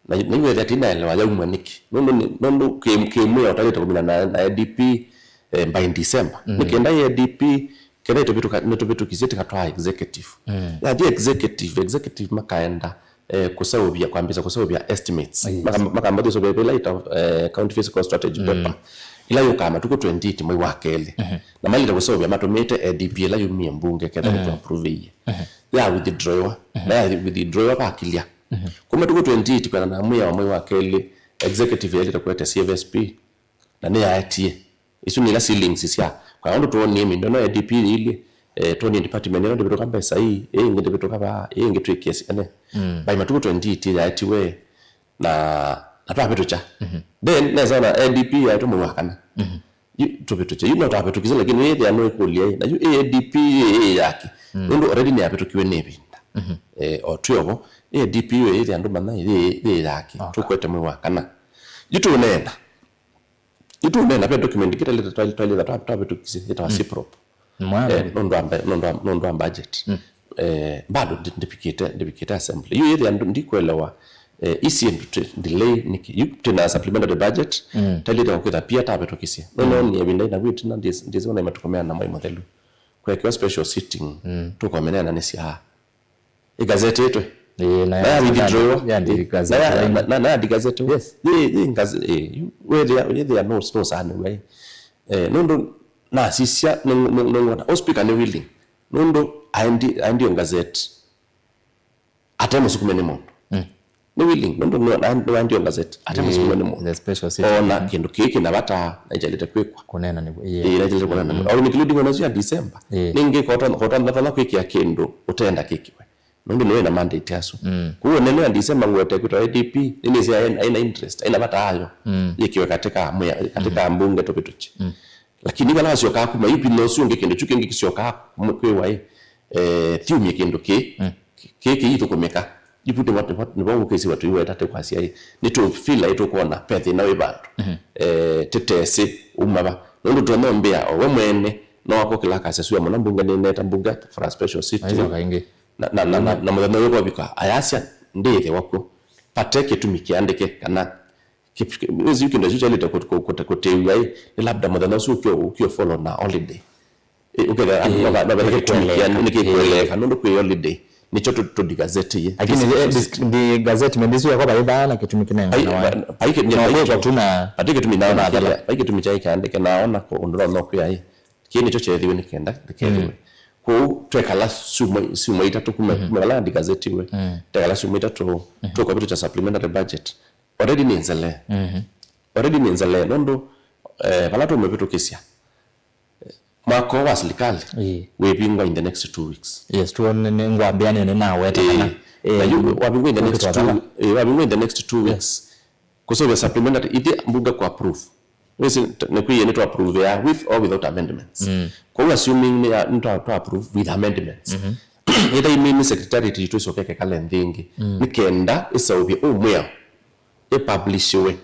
Na, na yu ethĩa tinaelewa yaumwa nĩkĩ. Nũndũ nĩ, nũndũ kĩ, kĩmwĩa ũtalĩte kũmina na, na A D P, eh, by December. Mm. Nĩ kenda A D P, kenda ĩtũvĩtũka, nĩtũvĩtũkisye tĩkatwaa executive. Mm. Yathi executive, executive makaenda, eh, kũseũvya, kwambĩsa kũseũvya estimates. Yes. Maka-, makamba kũseũvya ĩla ĩta, eh, county fiscal strategy paper. Ila yũkaa matukũ twenty-eight mwei wa kelĩ. Mhm. Na mailĩte kũseũvya matũmĩte A D P ĩla yumie mbunge ketha nĩtũ approve-ĩie. Mhm. Ya withdrawiwa. Mhm. Na ya withdrawiwa vakilya. Mhm. Kuma tuku twenty-eight kwenda na mwĩa wa mwei wa kelĩ, executive yaĩlĩte kũete C F S P, na nĩyaetie. Isu nĩ ila ceilings sya, kwa ũndũ twonie mindo ĩno A D P yĩilyĩ, eh, twonie department ĩno ndĩvĩtũka mbesa ii, ĩĩ ĩngĩ ndĩvĩtũka vaa, ĩĩ ĩngĩ twĩkĩe syana. Mm. By matuku twenty-eight yaetiwe, na, na twavĩtũkya. Mhm. Then, nesa ona A D P yaetwe mwei wa kana. Mhm. Yu, tũvĩtũkye. Yu no twavĩtũkisye, lakini wĩthĩa nũĩkũlya ĩ. Na yu A D P ĩ, ĩ yake. Mm. Nũndũ already nĩyavĩtũkiwe nĩ ĩvinda. Mhm. Eh, o twĩ ovo, A D P ĩ, ĩthĩa andũ manya ĩ, ĩ, ĩ yake. Okay. Tũkwete mwei wa kana. Yu tũneena. Yu tũneena, ve document kĩtalĩte twailĩtha twavĩtũkisye, ĩtawa CIPROP. Mwana. Eh, nũndũ wa mbe-, nũndũ wa, nũndũ wa budget. Mm. Eh, bado ndi-, ndivikĩte, ndivikĩte assembly. Yu yĩthĩa ndu-, ndikwelewa, eh, isi ndu-, delay nĩkĩ. Yu twĩna supplementary budget, mm, tailĩte kwĩtha pia tavĩtũkisye. No, mm, no, ni ĩvinda ĩna wĩtina ndĩsĩ, ndĩsĩ ona matuko meana na mwai mũthelu. Kwekewa special sitting, mm, tũkomenena nĩ sya. Ĩgazetĩtwe. Ĩĩ, na na ya ya withdraw. Ya ndi gazette. Na ya, na, na, na ya ndi gazette. Yes. Yĩ, yĩ ngaze-, ĩ, yu, wĩthĩa, wĩthĩa no, no sani wai. Eh, nũndũ nasisya nĩ, nĩ, nĩ ngona. O speaker nĩ willing. Nũndũ aendi, aendi o gazette. Ate mũsukume nĩ mũndũ. Mm. Nĩ willing. Nũndũ nĩ, na, nĩ aendi o gazette. Ate, ĩĩ, mũsukume nĩ mũndũ. The special city. Ona kĩndũ kĩkĩ na vata na ĩchalĩte kwĩkwa. Kũnena nĩ, ĩĩ. Ĩĩ, na ĩchalĩte kũnena nĩ, mm, mũndũ. Or including ona sio ya December. Ĩĩ. Nĩngĩ kota, kota, kota kwĩkĩa kĩndũ ũtenda kĩkiwe. Nũndũ nĩwe na mandate asu. Mm. Kwoou nene ya December ngwete kwĩtwa A D P, nĩnĩsĩ aĩ-, aina interest, aina vata ayo. Mm. Yĩkiwe katika mwĩa, katika, mm, mbunge tũvĩtũkye. Mm. Lakini vala wasyokaa kuma, yu pina ũsu ũngĩ kĩndũ kyu kĩngĩ kĩsyokaa kuma kwĩ waĩ, eh, thiumye kĩndũ kĩ, mm, kĩ, kĩ kĩithũkũmĩka. Yu nĩvo, nĩvo, nĩvo ngũkĩsiwa tũiweta tĩ kwasya ĩ, nĩtũ feel ĩ tũkwona ve thĩna wĩ vandũ. Mhm. Eh, tĩtesĩ uma va. Nũndũ tũnombĩa o we mwene, no wako kĩla kasya sua mũno mbunge nĩneta mbunge for a special seat. Aicoka ĩngĩ. Na, na, na, na, na mũthenya ũyũ kwavika, ayasya, ndĩĩthĩwa kw'o. Vate kĩtumi kĩandĩke, kana kĩ-, kĩ-, wĩsĩ kĩndũ kĩu kyaĩlĩte kũ-, kũ-, kũ-, kũtĩĩwa ĩ, nĩ labda mũthenya ũsu ũkĩo, ũkĩo follow na holiday. Ĩ, ũkethĩa andũ, ĩĩ, maka-, maka-, nĩkĩtumi kĩa, nĩkĩkweleka, ĩĩ, nĩkĩkweleka, nũndũ kwĩ holiday. Nĩkyo tũ-, tũdigazetĩie. Lakini, eh, dis-, di gazettement isu yakwa vaĩ vaa na kĩtumi kĩnene. Vai-, na wa-, vai-, vai-, no, vai-, kwĩkwa tu na, vate kĩtumi naona na kĩla, vai kĩtumi kyaĩ kĩandĩke, naona ko ũndũ no, no kwĩa ĩ. Kĩĩ nĩkyo kyeethiwe nĩ kenda ndĩkethĩwe. Mm. Kwoou twekala syumwa, syumwa itatũ kuma, mhm, kuma vala andikazetiwe. Mm. Twekala syumwa itatũ, mhm, tũkavĩtũkya supplementary budget. Already nĩ nzele. Mhm. Already nĩ nzele, nũndũ, eh, vala tũmĩvĩtũkĩsya, mwako wa silikalĩ, ĩĩ, wĩvingwa in the next two weeks. Yes, tuone nĩ ngwambĩa nĩ, nĩ naweta, ĩĩ, kana, ĩĩ, na yu wavingwa in the next two, ĩĩ, wavingwa in the next two weeks. Yes. Kũseũvya supplementary, ithyĩ mbunge kũ approve. Wĩsĩ, t-, nĩkwĩie nĩtũ approve ya with or without amendments. Mm. Kwoou assuming nĩ ya, nĩtwa, twa approve with amendments. Mhm. Ĩtha imini secretariat yitũ ĩcoke ĩkekale nthĩ ĩngĩ. Mm. Nĩ kenda ĩseũvye ũũ mwĩao, ĩpublishiwe.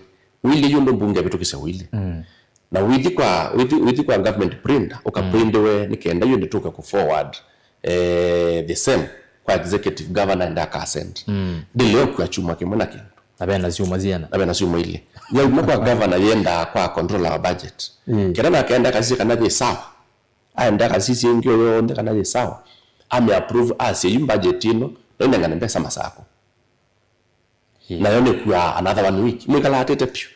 Ũilyĩ yu ũndũ mbunge ĩvĩtũkĩsya ũilyĩ. Mm. Na wĩthi kwa, wĩthi, wĩthi kwa government printer, ũkaprintiwe, mm, nĩ kenda yu ndĩtũke kũ forward, eh, the same. kwa executive governor enda akasend. Mm. Ndĩleo kwa kyumwa kĩmwe na kĩndũ. Na vena syumwa siana. Na vena syumwa ilĩ. Yauma kwa governor yendaa kwa control our budget. Mm. Kenda nake enda akasisya kana yĩ sawa. Aenda akasisya ĩngĩ yonthe kana yĩ sawa. Ame approve asya yu budget ĩno, no ĩnengane mbesa Masakũ. Nayo nĩkuaa another one week. Mwĩkalaatĩte vyũ.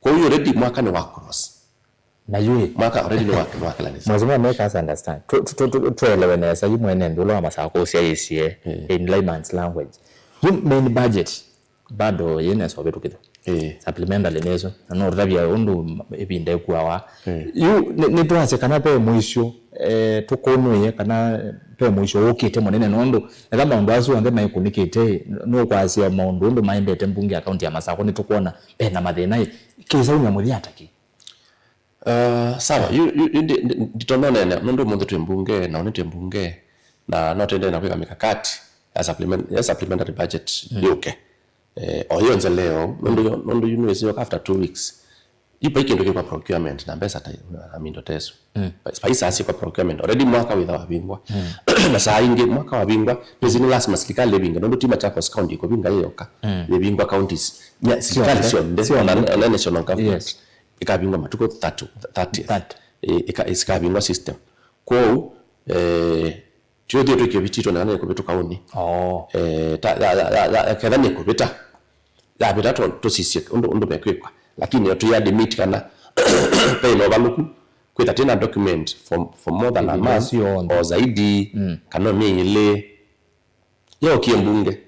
Kwoou already mwaka nĩ wa cross. Na yu ĩ, mwaka already nĩ wa nĩ wa kĩlanĩsa. Mheshimiwa, make us understand. Tu- tu- tu- tu- Tuelewe nesa yu mwene nthĩ ũla wa Masakũ ũsyaĩĩsye in layman's language. Yu main budget bado yĩ nesa ũvĩtũkĩthw'a. Eh. Supplementary nĩsyo. Na no ũtavya ũndũ ĩvinda ĩkuawa. Yu nĩ- nĩtwasye kana ve mũisyo eh, tũkũnũĩe kana ve mũisyo wũkĩte mũnene, nũndũ ethĩwa maũndũ asu onthe maikũnĩkĩte, nũkwasya maũndũ ũndũ maendete mbunge ya kaunti ya Masakũ, nĩtũkwona ve na mathĩna ĩ, kĩsaumya mũthya ata kĩ? Uh, sawa, yu, yu, yu ndi- ndi- nditononene nũndũ ũmũnthĩ twĩ mbunge na ũnĩ twĩ mbunge, na no tũendee na kwĩka mikakati ya supplement- ya supplementary budget yũke. Eh, o yonthe leo, nũndũ yo- nũndũ yu nĩwĩsĩ yoka after two weeks. Yu vai kĩndũ kĩkwa procurement na mbesa ta na mindo tesu. Mm. Vai saa syĩkwa procurement already mwaka wĩtha wavingwa. Na saa ingĩ mwaka wavingwa, nĩsĩ nĩ lazima silikalĩ ĩvinge, nũndũ ti Machakos County ĩkũvinga ĩyoka. Yĩvingwa counties. Nya- silikalĩ syonthe, ona ona national government. Yes. Ĩkavingwa matukũ thirty, thirty. Thirty. Ĩ- ĩka- ĩsikavingwa system. Kwoou, eh, Tũthiĩ twĩkĩe vitito na nĩ kũvĩtũka ũnĩ. Oh. Eh, ta ya ya ya ya ketha nĩ kũvĩta. Ya vĩta tũ- tũsisye ũndũ ũndũ mekwĩkwa. Lakini tũya admit kana ve na ũvalũku kwĩtha tĩna document for, for more than a month or zaidi, kana myei ĩlĩ. Yokie mbunge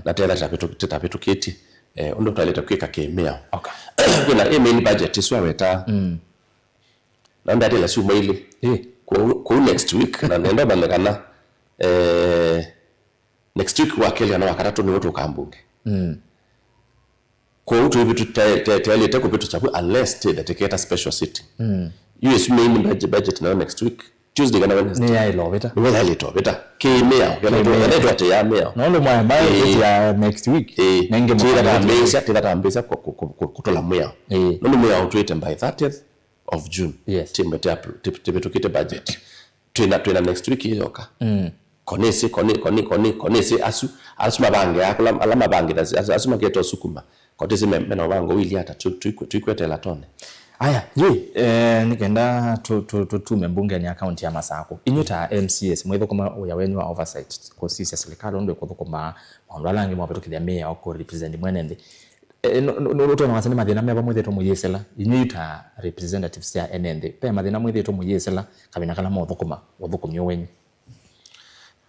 na tetha tĩtavĩtũkĩtye eh, ũndũ twaĩlĩte kwĩka kĩmĩao. Okay. Kwĩna ĩ main budget ĩsu aweta. Na ndatĩla syumwa ilĩ. Ĩ. Kwoou kwoou next week na nenda ũmanye kana eh, next week wa kelĩ kana wa katatũ nĩw'o tũkaa mbunge. Mm. Kwoou tũivi- tũte- te- tũtaĩlĩte kũvĩtũkya vu unless tĩthetĩkĩte special sitting. Mm. Yu ĩsu main budget, budget nayo next week Tuesday kana Wednesday. Nĩyaĩlĩte ũvĩta. Nĩwe yaĩlĩte ũvĩta kĩmĩao. Kĩmĩao. Kana twatĩĩa mĩao. Nũndũ mwaema ĩtya next week. Ĩĩ. Nenge tĩthatambĩĩsya tĩthatambĩĩsya kũtũla mwĩao. Ĩĩ. Nũndũ mwĩao ũtwĩte by thirtieth of June. Yes. Tĩmbe tĩvĩtũkĩte budget. Twĩna twĩna next week ĩyoka. Mm. Konĩsĩ konĩ konĩ konĩ konĩsĩ asu asu mavangĩaa kũla ala mavangĩte asu, asu makĩte ũsukuma. Kotĩsĩ me- mena ũvango wĩlĩ ata tũ- tũikwetela tone. Aya, yĩ, eh, nĩkenda tũ- tũ- tũtume mbungeni ya kaunti ya Masakũ. Inyu ta M C As, mwĩthũkũma wĩa wenyu wa oversight, kũsisya silikalĩ ũndũ ĩkũthũkũma maũndũ ala angĩ mavĩtũkĩthya mĩao kũ represent mwene nthĩ. Eh, no- no- no- ũtwona wasya nĩ mathĩna meva mwĩthĩtwe mũyĩsĩla, inyu ta representatives sya ene nthĩ? Ve mathĩna mwĩthĩtwe mũyĩsĩla kavĩna kala mũthũkũma ũthũkũmi ũũ wenyu?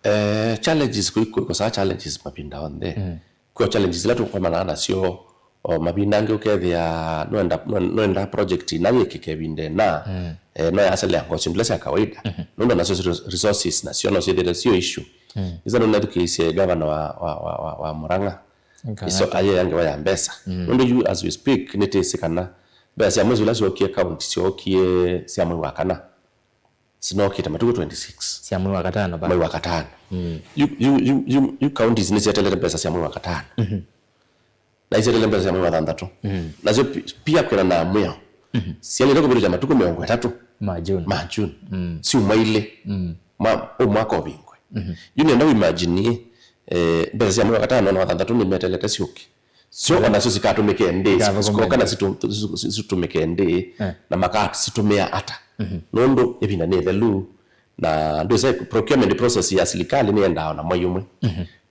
Eh, challenges kwĩ- kwĩ- kwĩkosaa challenges mavinda onthe. Mm. Kwĩ o challenges ila tũkomanaga nasyo o mavinda angĩ ũkethĩa noenda no- noenda project ina yĩkĩke ĩvinda ĩna. Mm. Eh, no yaselea ngoo syĩndũ ila sya kawaida. Mm-hmm. Nũndũ nasyo res- resources nasyo no syĩthĩte sio issue. Mm. Isa nũnethukĩĩsye gavana wa, wa, wa, wa, wa Murang'a. Iso aye ya ngewa ya mbesa. Mm. Nũndũ yu as we speak nĩtĩsĩ kana mbesa sya mwezi ũla syookie county syookie sya mwei wa kana. Sinokĩte matukũ twenty-six. Sya mwei wa katano va. Mwei wa katano. Mm. Yu, yu, yu, yu, yu counties nĩsyetelete mbesa sya mwei wa katano. Mm-hmm. Na isyetelete mbesa sya mwei wa thanthatũ. Mm. Nasyo pi- pia kwĩna na mwĩao. Mm-hmm. Syaĩlĩte kũvĩtũkya matukũ mĩongo ĩtatũ. Ma June. Ma June. Mm. Syumwa ilĩ. Mm. Ma, ũ mwaka ũvingwe. Mm-hmm. Yu nenda ũimagine, eh, mbesa sya mwei wa katano na wa thanthatũ nĩmetelete syũke. Syo o nasyo sikatũmĩke ndĩĩ, sikoka na situ- situ- situtũmĩke ndĩĩ, na makasitũmĩa ata? Nũndũ ĩvinda nĩ ĩthelu, na ndwĩsa procurement process ya silikalĩ nĩyendaa ona mwai ũmwe.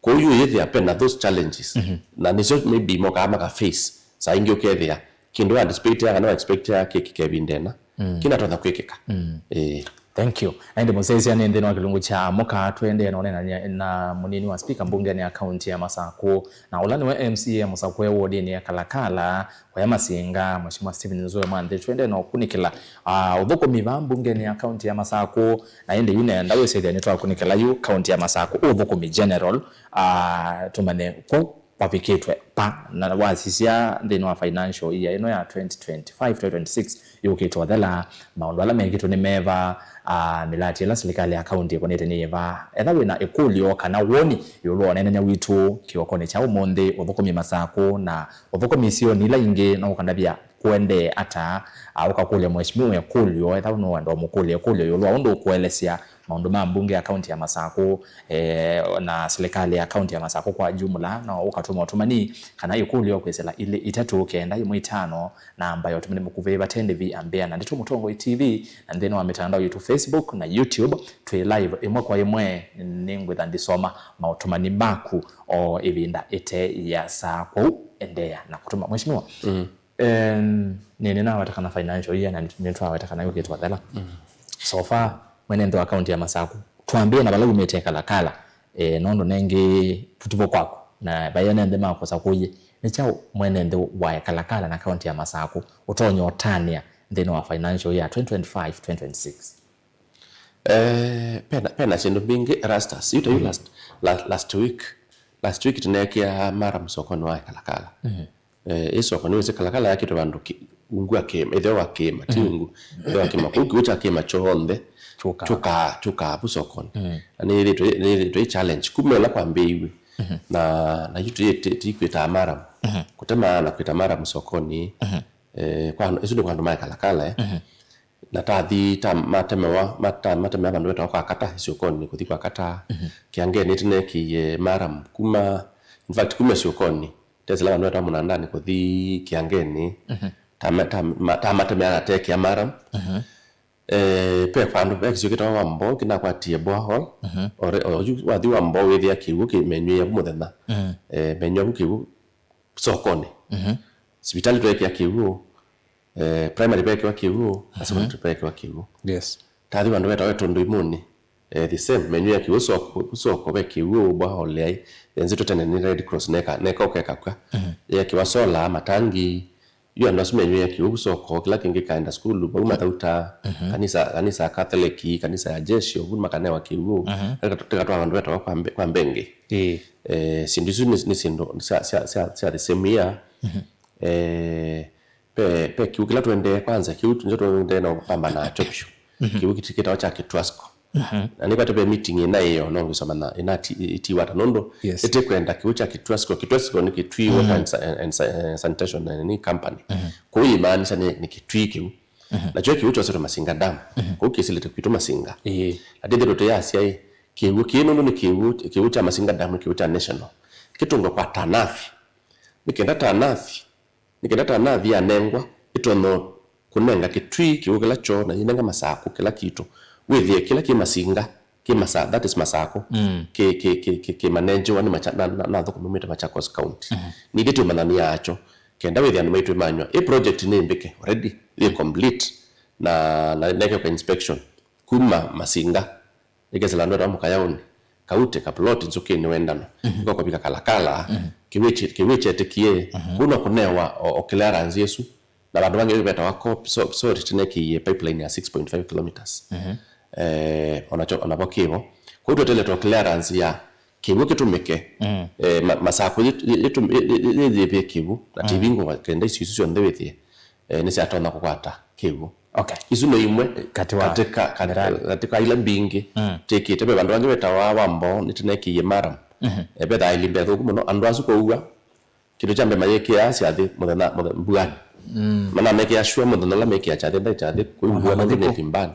Kwoou yu yĩthĩa pena those challenges, na nĩsyo maybe mokaa maka face. Saa ingĩ ũkethĩa kĩndũ wa anticipate kana wa expect kĩkĩke ĩvinda ĩna, kĩnatonya kwĩkĩka. Ĩĩ. Thank you. Na ĩndĩ mũsyaĩĩsya nĩ nthĩnĩ wa kĩlungu kya mũka, tũendee na ũneenany'a na mũnini wa spika mbungenĩ ya kaunti ya Masakũ, na ũla nĩwe M C A mũsakũe wodinĩ ya Kalakala, Waya Masinga, Mheshimiwa Stephen Nzue Mwanthi. Tũendee na ũkunĩkĩla, ah, ũthũkũmi vaa mbungenĩ ya kaunti ya Masakũ, na ĩndĩ yu nenda wĩsĩthya nĩtwakunĩkĩla yu kaunti ya Masakũ, ũthũkũmi general, ah, tũmanye kũ vavikĩtwe. pa, na wasisya nthĩnĩ wa financial year ĩno ya twenty twenty-five twenty twenty-six yũkĩte ũthela, maũndũ ala mekĩtwe nĩ meva, ah, mĩlati ĩla silikalĩ ya kaunti ĩkũnĩte nĩ yĩva? Etha wĩna ĩkũlyo kana woni ĩũlũ wa ũneenany'a witũ kĩokonĩ kya ũmũnthĩ, ũthũkũmi Masakũ na ũthũkũmi isionĩ ila ingĩ, no ũkandavya kũendee ata, ah, ũkakũlya mheshimiwa ĩkũlyo, etha nũenda ũmũkũlya ĩkũlyo ĩũlũ wa ũndũ ũkũelesya maũndũ ma mbunge ya kaunti ya Masakũ, eh, na silikalĩ ya kaunti ya Masakũ kwa jumla, no ũkatũma ũtũmani kana ĩkũlyo kwĩsĩla ilĩ itatũ kenda ĩmwe itano, namba ya ũtũmani mũkuvĩ vate ndĩvi ambĩa na Ndeto Mũtongoi T V, na nthĩnĩ wa mĩtandao yitũ Facebook na YouTube, twĩ live ĩmwe kwa ĩmwe. Nĩngwĩtha ndisoma maũtũmani maku o ĩvinda ĩte yasa. Kwoou endeea na kũtũma, Mheshimiwa. Mm. Em, nĩ, nĩnaweta kana financial year na nĩ, nĩtwaweta kana yũkĩte ũthela. Mm. So far, mwene nthĩ wa kaunti ya Masakũ, twambĩe na vala umĩte Kalakala, eh, nũndũ nengĩ tũtivo kwaku, na vai ene nthĩ makũsa kũyĩ, nĩ kyaũ mwene nthĩ wa Kalakala na kaunti ya Masakũ ũtonya ũtanĩa nthĩnĩ wa financial year twenty twenty-five twenty twenty-six? Eh, pena, pena syĩndũ mbingĩ, Erastus. Yu ta yu last, la-, last week, last week tũneekĩa maram sokonĩ wa Kalakala. Mhm. Eh, ĩ soko nĩwĩsĩ Kalakala yakĩtwe vandũ kĩ-, ungu wa kĩĩma, ĩtheo wa kĩĩma, ti ungu, ĩtheo wa kĩĩma. Kũu kĩw'ũ kya kĩĩma kyonthe kyũkaa, kyũkaa vu sokonĩ. Mhm. Na nĩyĩthĩtwe, nĩyĩthĩtwe ĩ challenge kuma ĩla kwambĩĩiw'e. Mhm. Na, na yu tũyĩ-, tĩ-, tĩikwĩtaa maram. Mhm. Kũtema na kwĩta maram sokonĩ. Mhm. Eh, kwa andũ, ĩsu nĩ kwa andũ ma Kalakala, eh. Mhm. Na tathi ta matemewa, mata-, matemewa vandũ vetawa kwa Kata, ĩsyũkonĩ kũthi kwa Kata. Mhm. Kĩangenĩ tĩneekĩie maram kuma, in fact, kuma ĩsyũkonĩ, tesĩla vandũ vetawa Mũnandanĩ kũthi Kĩangenĩ. Mhm. Ta ma-, ta ma-, ta matemewa na tekĩa maram. Mhm. Eh, pe vandũ ve kĩsio kĩtawa Wamboo, kĩnakwatie borehole. Mhm. Ore-, o yu wathi Wamboo wĩthĩa kĩw'ũ kĩmenyũĩa vu mũthenya. Mhm. Eh, menyũa vu kĩw'ũ sokonĩ. Mhm. Sivitalĩ tweekĩa kĩw'ũ, eh, primary veekĩwa kĩw'ũ, na secondary veekĩwa kĩw'ũ. Yes. Tathi vandũ vetawa Ĩtũndũ Imũnĩ, eh, the same, menyũĩa kĩw'ũ soko, soko ve kĩw'ũ, borehole yaĩ nzito tene nĩ Red Cross, neka, neka ũkeka kwa. Mhm. Yeekĩwa solar, matangi, yu andũ asu menyũĩa kĩw'ũ soko, kĩla kĩngĩ kaenda sukulu, vau mathauta, mhm, kanisa, kanisa ya Catholic, kanisa ya Jeshi, vu makanewa kĩw'ũ. Mhm. Teka, teka twa vandũ vetawa kwa mbe-, kwa Mbenge. Ĩĩ. Eh, syĩndũ isu nĩ, nĩ syĩndũ sya, sya, sya, sya the same year. Mhm. Eh, pe, pe kĩw'ũ kĩla tũendee kwanza, kĩw'ũ nĩkyo tũendee na ũpambana nakyo vyũ. Mhm. Kĩw'ũ kĩti-, kĩtawa kya Kĩtwasco. Mhm. Na nĩkwatĩ ve meeting ĩna ĩyo, no ngĩsoma na ĩna ti-, ĩtiwata nũndũ, yes, ĩtĩkwenda kĩw'ũ kya Kĩtwasco. Kĩtwasco nĩ Kitui, mhm, Water and Sa-, and Sa-, eh, Sanitation, eh, nĩ company. Mhm. Kũu yĩmaanisha nĩ, nĩ Kitui kĩu. Mhm. Nakyo kĩw'ũ kyosetwe Masinga Dam. Mhm. Kũu kĩsilĩte kwitũ Masinga. Ĩĩ. Na ndĩthĩtwe tũyasya ĩ, kĩw'ũ kĩĩ nũndũ nĩ kĩw'ũ, kĩw'ũ kya Masinga Dam nĩ kĩw'ũ kya national. Kĩtũngwe kwa Tanathi. Nĩ kenda Tanathi, nĩ kenda Tanathi yanengwa, ĩtonya kũnenga Kitui kĩw'ũ kĩla kyoo na yĩnenga Masakũ kĩla kitũ. Wĩthĩe kĩla kĩ Masinga, kĩ Masa-, that is Masakũ, mm, kĩ, kĩ, kĩ, kĩ, kĩ manengewa nĩ Macha-, na, na, na athũkũmi maumĩte Machakos County. Mhm. Nithyĩ twĩmanyani yakyo. Kenda wĩthĩa andũ maitũ manywa. Ĩ project nĩ mbĩke already, yĩ complete, na, na nekeka inspection kuma Masinga, ĩkesĩla andũ etawa Mũkayaũnĩ, kautĩ, kaploti, Nzũkĩnĩ, Wendano, mhm, ĩkokobika Kalakala, mhm, kĩw'ũ kye-, kĩw'ũ kyetĩkie, mhm, kũu no kũnewa o, o clearance ĩsu, na vandũ vangĩ vetawa COP, so, so tĩneekĩie pipeline ya six point five kilometers. Mhm. Eh, onacho, onavo kĩvo. Kũu tweteletwe clearance ya kĩw'ũ kĩtũmĩke, mm, eh, ma-, Masakũ yĩ-, yĩ-, yĩtũm-, yĩ-, yĩ-, yĩ-, yĩthĩe kĩw'ũ, na, mm, tivingo kenda isu, isu syonthe wĩthĩe, eh, nĩsyatonya kũkwata kĩw'ũ. Okay. Isu nĩ imwe katĩ wa katĩ ka, katĩ, mĩradi, katĩ ka ila mbingĩ, mm, tĩkĩte. Ve vandũ vangĩ vetawa Wamboo, nĩtĩneekĩie maram. Mhm. Eh, vethaa ĩlimbe thũku mũno. Andũ asu kũua, kĩndũ kya mbee mayĩkĩaa syathĩ mũthenya, mũthenya, mbuanĩ. Mm. Manamekĩa sure mũthenya ũla mekĩa kyathĩ, ndaĩ kyathĩ, kũu mbua nũndũ nĩ ĩlimbanĩ.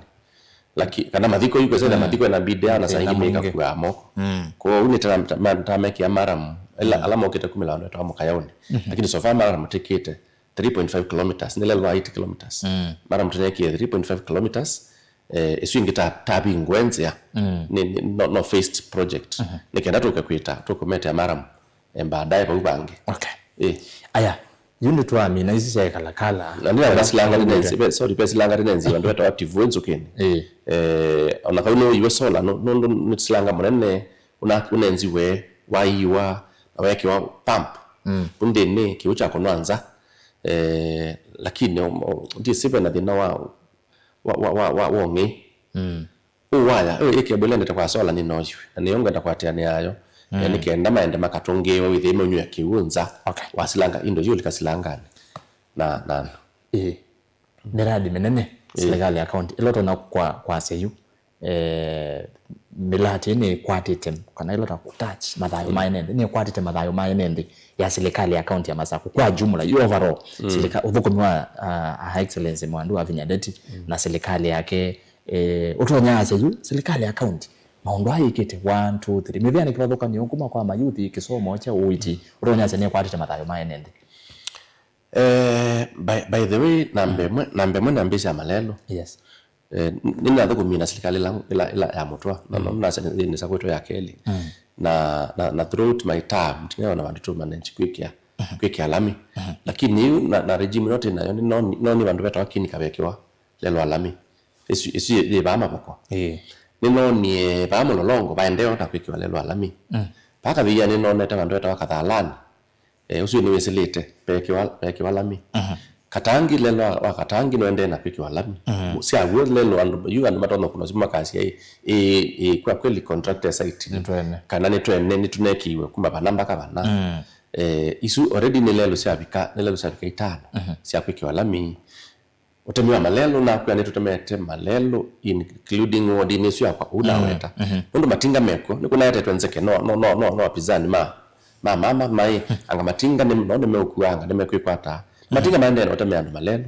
Laki-, kana mathiko yu kwĩsĩla, mm, mathiko ena bidea na saa ingĩ mekakuaa moko. Mm. Kwoou nĩtamekĩa maram, ĩla, mm, ala mokĩte kumĩla vandũ vetawa Mũkayaũnĩ. Mhm. Lakini so far maram tĩkĩte three point five kilometers, nĩ lelwa eight kilometers. Mm. Maram tũneekie three point five kilometers, eh, ĩsu ĩngĩ ta, tavingũe nzĩa. Mm. Nĩ, nĩ, no, no phased project. Mhm. Nĩ kenda tũke kwĩta, tũkũmetea maram, eh, baadaye vau vangĩ. Okay. Eh. Aya, yu nĩtwamina isu sya Kalakala. Na nĩla vesilanga tene nzi-, ve-, sorry, vesilanga tene nzi, vandũ vetawa Tivũ Nzũkĩnĩ. Eh. Eh, ona kau nũiwe solar, nũ-, nũndũ nĩ silanga mũnene, ũna-, ũnenziwe, waiwa, na wekiwa pump. Mm. Nthĩnĩ, kĩw'ũ kya kũnwa nza. Eh, lakini, o-, o-, ndĩsĩ ve na thĩna wa, wa, wa, wa, wa, wa ũng'ei. Mm. Ũũ waya, ĩyo ĩ cable ĩendete kwa solar nĩnoyiwe, na nĩyo ngwenda kũatĩanĩa nayo. Mm. Eh, nĩ kenda maende makatũngĩĩwa wĩthĩe maunyũe kĩw'ũ nza. Okay. Wasilanga indo yu likasilangane na, na andũ. Ĩĩ. Mĩradi mĩnene, ĩĩ, serikali ya county. Ĩla ũtonya kwa, kwasya yu, eh, mĩradi nĩkwatĩte, kana ĩla ta kũtouch mathayũ ma ene nthĩ, nĩkwatĩte mathayũ ma ene nthĩ ya serikali ya county ya Masakũ kwa jumla, yu overall, mm, serika-, ũthũkũmi wa, ah, Her Excellency Mwandu wa Vinya Ndeti, mm, na serikali yake, eh, ũtonya asya yu, serikali ya county, maũndũ aa yĩkĩte one, two, three. Mĩvĩa nĩ kĩvathũkany'o kuma kwa mayuthi, kĩsomo kya ũiiti, ũtonya asya nĩkwatĩte mathayũ ma ene nthĩ. Eh, by, by the way, namba ĩmwe, namba ĩmwe nambĩsya malelũ. Yes. Eh, n-, nĩnathũkũmie na silikalĩ ĩla, ĩla, ĩla ya mũtwa, na, mm, no nasya nĩ, nĩ sakwĩtwa ya kelĩ. Mm. Na, na, na throughout my term, tinaona vandũ tũ manage kwĩkĩa, mhm, kwĩkĩa lami. Mhm. Lakini yu na, na regime ĩno twĩ nayo, nĩnoni, noni vandũ vetawa Kinika vekĩwa lelũ wa lami. Ĩsu, ĩsu yĩ, yĩ vaa Mavoko. Ĩĩ. Nĩnonie vaa Mũlolongo vaendeo na kwĩkĩwa lelũ wa lami. Mm. Vaa Kavia nĩnonete vandũ vetawa Kathalani. Eh, ũsu nĩwĩsĩlĩte, vekĩwa, vekĩwa lami. Mhm. Katangi, lelũ wa, wa Katangi nũendee na kwĩkĩwa lami. Mhm. Sya w'o lelũ andũ, yu andũ matonya kũna simu makasya, "Ĩ, ĩ, ĩ, kwa kweli contractor site nĩ twene, kana nĩ twene, nĩtũnekĩiwe kuma vana mpaka vana." Mm. Eh, isu already nĩ lelũ syavika, nĩ lelũ syavika itano, mhm, sya kwĩkĩwa lami. Ũtemi wa malelũ, nakwĩa nĩtũtemete malelũ, including ward-inĩ ĩsu yakwa, ũu, mm, naweta. Mhm. Nũndũ matinga mekw'o, nĩkũnaetetwe nzeke, no, no, no, no, no apinzani ma, ma mama, maĩ, anga matinga nĩ, no nĩmeũkuanga, nĩmekwĩkwata. Matinga, mhm, maendee na ũtemea andũ malelũ.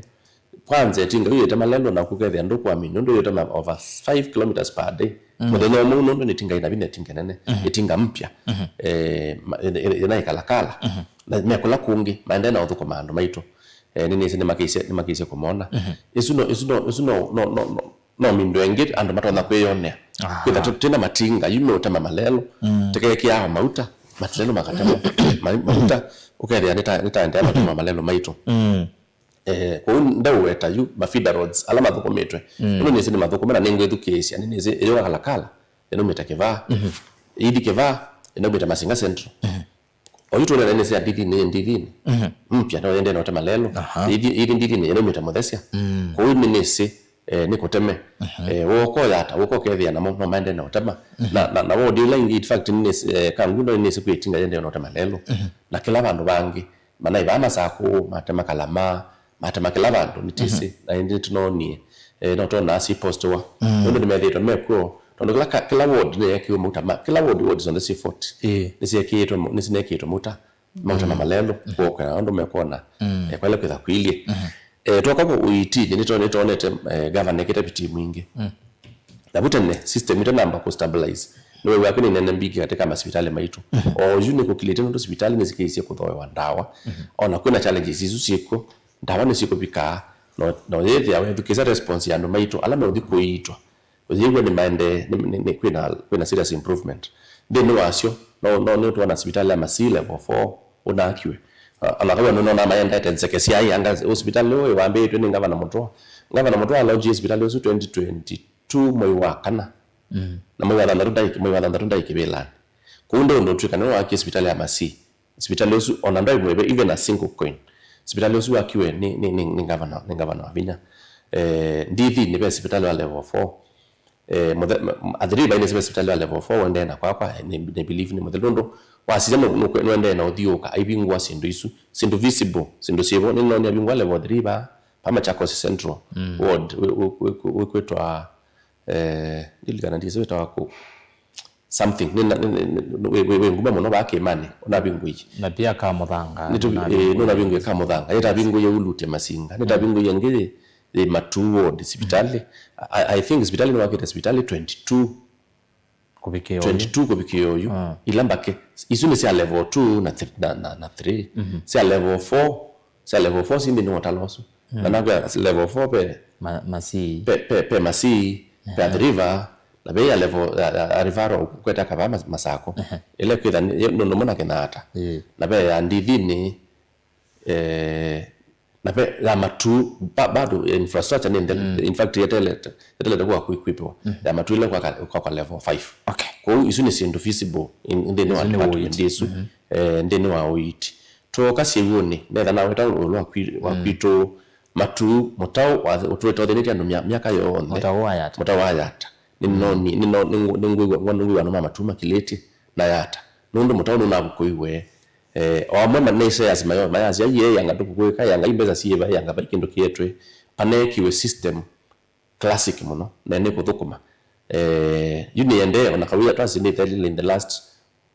Kwanza ĩtinga yu yĩtema lelũ, na kũkethĩa ndũkwamini, nũndũ yĩtema over five kilometers per day. Mm. Mũthenya ũmwe, nũndũ nĩ tinga ĩna vinya, ĩtinga nene, mhm, ĩtinga mpya. Mhm. Eh, ma-, ĩ-, ĩ-, ĩna ĩkalakala. Mhm. Na mekũla kũngĩ, maendee na ũthũkũma andũ maitũ. Eh, nĩnĩsĩ nĩmakĩisye, nĩmakĩisye kũmona. Mhm. Ĩsu no, ĩsu no, ĩsu no, no, no, no, no mindo ĩngĩ andũ matonya kwĩyonea. Aha. Kwĩtha tũ-, twĩna matinga, yu meũtema malelũ, mm, tũkekĩaa o mauta, malelũ makatemwa. Ma-, mauta, ũkethĩa nĩta-, nĩtaendeea matema malelũ maitũ. Mm. Eh, kwoou ndeũweta yu, ma feeder roads, ala mathũkũmĩtwe. Mm. Ĩno nĩsĩ nĩmathũkũme na nĩngwĩthukĩĩsya, nĩnĩsĩ ĩyũka Kalakala, ĩnaumĩte Kĩvaa. Mhm. Ĩithi Kĩvaa, ĩnaumĩte Masinga Central. Mhm. Oyu tũnene nĩ sya ndithinĩ, ĩ ndithinĩ. Mhm. Mpya, no yende na ũtema lelũ. Aha. Ithi, ithi ndithinĩ, ĩnaumĩte Mũthesya. Mm. Kwoou nĩ nĩsĩ, eh, nĩ kũteme. Mhm. Eh, woko yata, woko kethĩa namo, no maende na ũtema. Mhm. Na, na, na wodi ĩla ingĩ, in fact, nĩ, eh, Kangundo nĩ nĩsĩ kwĩ ĩtinga yende na ũtema lelũ. Mhm. Na kĩla vandũ vangĩ, manaĩ vaa Masakũ, matema Kalama, matema kĩla vandũ, nĩtĩsĩ, mhm, na ĩndĩ nĩtũnonie, eh, no twonaa syĩpostiwa. Mm. Nũndũ nĩmethĩĩtwe mekw'o, tondũ kĩla ka-, kĩla ward nĩyeekĩwe mauta ma, kĩla ward, ward syonthe syĩ forty. Ĩĩ. Nĩsyekĩĩtwe mu-, nĩsinekĩĩtwe mauta, mauta ma, mm, malelũ, mhm, kwokana ũndũ mekũona, mm, eh, kwaĩle kwĩtha kũilyĩ. Mhm. Eh, twoka kũ ũiitinĩ, nĩtwo-, nĩtwonete, eh, gavana ekĩte vitii mwingĩ. Mm. Na vu tene, system ĩtanamba kũ stabilize, nĩwew'aa kwĩ nĩ nene mbingĩ katĩ ka masivitalĩ maitũ. Mhm. O yu nĩkũkilĩte nũndũ sivitalĩ nĩsikĩĩsye kũthooewa ndawa. Mhm. O na kwĩna challenges isu syĩkw'o, ndawa nĩsikũvikaa, no, no yĩthĩa wethukĩĩsya response ya andũ maitũ ala meũthi kũiitwa. Ũyĩw'a nĩ maendee, nĩ, nĩ, nĩ, kwĩna, kwĩna serious improvement. Nthĩnĩ wasyo, no, no, nĩtwona sivitalĩ ya Masii level four ũnaakiwe. Ah, ona kau andũ nona maendete nzeke sya anga, ũsivitalĩ ũyũ wambĩĩtwe nĩ Ngavana Mũtũa. Ngavana Mũtũa alonjie sivitalĩ ũsu twenty twenty-two mwei wa kana. Mm. Na mwei wa thanthatũ ndaĩ-, mwei wa thanthatũ ndaĩ kĩvĩlanĩ. Kũu ndeũndũ ũtw'ĩka nĩwe waakie sivitalĩ ya Masii. Sivitalĩ ũsu, ona ndwaĩ mwĩve, even a single coin. Sivitalĩ ũsu wakiwe nĩ, nĩ, nĩ, nĩ ngavana, nĩ ngavana wa vinya. Eh, ndithinĩ ve sivitalĩ wa level four. Eh, mũthe-, m-, Athi River nĩsĩ ve sivitalĩ wa level four, ũendee na kwakwa, eh, nĩ, nĩ believe nĩ mũthelu, nũndũ wasisya nũ-, nũ-, nũendee na ũthiũũka, aivingũa syĩndũ isu, syĩndũ visible, syĩndũ syĩvo, nĩnoonie avingũa level three va, va Machakos Central, mm, ward, wĩ, wĩ, wĩ, wĩ, wĩkwĩtwa, eh, ndilikana ndisĩ wĩtawa kũ, something, nĩ, nĩ, nĩ, nĩ, wĩ, wĩ, wĩ nguma mũno vaa kĩĩmanĩ, ũnavingũie. Na pia ka mũthanga, nĩtũ-, eh, nũnavingũie ka mũthanga, nĩtavingũie Uluti Masinga, nĩtavingũie ĩngĩ yĩ, yĩ Matuu ward sivitalĩ. I, I think sivitalĩ nĩwakĩte sivitalĩ twenty-two. Kũvikĩa oyu. Twenty-two kũvikĩa oyu. Ah. Ila mbake, isu nĩ sya level two na th-, na, na, na three. Mhm. Sya level four, sya level four si nthĩnĩ wa ũtalo ũsu. Mm. Na nakwĩa level four ve Ma-, Masii. Pe, pe, pe Masii, pe Athi River, na ve ya level ya, ya, ya referral kweta kava Mas-, Masakũ. Ehe. Ĩla kwĩtha nĩ, nĩ, nũndũ mũna Kenyatta. Ĩĩ. Na ve ya ndithinĩ, eh, na ve ya Matuu, ba-, bado infrastructure nĩ nthelu. Mm. In fact, yetelete, yetelete kwa kwi-, kwipiwa. Mm. Ya Matuu ĩla kwa ka-, kwa, kwa level five. Okay. Kwoou isu nĩ syĩndũ feasible in, in nthĩnĩ wa department ĩsu. Mhm. Eh, nthĩnĩ wa ũiiti. Twoka syĩw'ũnĩ, netha naweta ũlũ wa kwi-, wa kwitũ, Matuu, mũtaũ wa, ũtũĩte ũthĩnĩtye andũ mya-, myaka yonthe. Mũtaũ wa Yata. Mũtaũ wa Yata. Nĩnoni-, nĩno-, nĩngũ-, nĩngwĩw'a, ngwa-, nĩngwĩw'a andũ ma Matuu makilĩtye na Yata. nũndũ mũtao nũnavukũiwe. Eh, o amwe ma-, nĩ shares mayo, mayasya, "Iye yanga tũkũkwĩka, yanga i mbesa syĩva, yanga vai kĩndũ kĩetwe." Paneekiwe system classic mũno, na nĩ kũthũkũma. Eh, yu nĩendee, ona kawia twasindĩte lile in the last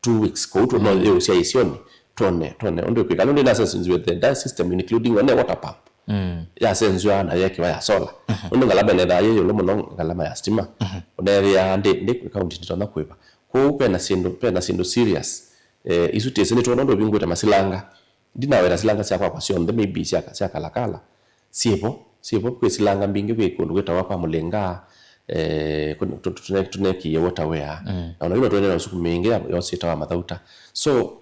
two weeks, kũu tu no yũsya isyoni, twone, twone, ũndũ ĩkwĩka. Nũndũ nasensenziwe the entire system, including one water pump. Mm. Yasenzwa na yekĩwa ya solar. Mhm. Nũndũ ngalama ĩnethaa yĩ ĩũlũ mũno, ngalama ya stima. Mhm. Ũneethĩa ndĩ, ndĩ county nditonya kũĩva. Kwoou pena syĩndũ, pena syĩndũ serious. Eh, isu tĩsĩ nĩtwona ũndũ ũvingũĩte masilanga. Ndinaweta silanga sya kwakwa syonthe, maybe sya, sya Kalakala. Syĩvo, syĩvo kwĩ silanga mbingĩ, kwĩ kũndũ kwĩtawa kwa Mũlĩnga, eh, kũndũ tũ-, tũ-, tũne-, tũnekie water wear. Mm. Na ona yu no twende na ũsuku mĩingĩ ya, ya syĩtawa Mathauta. So,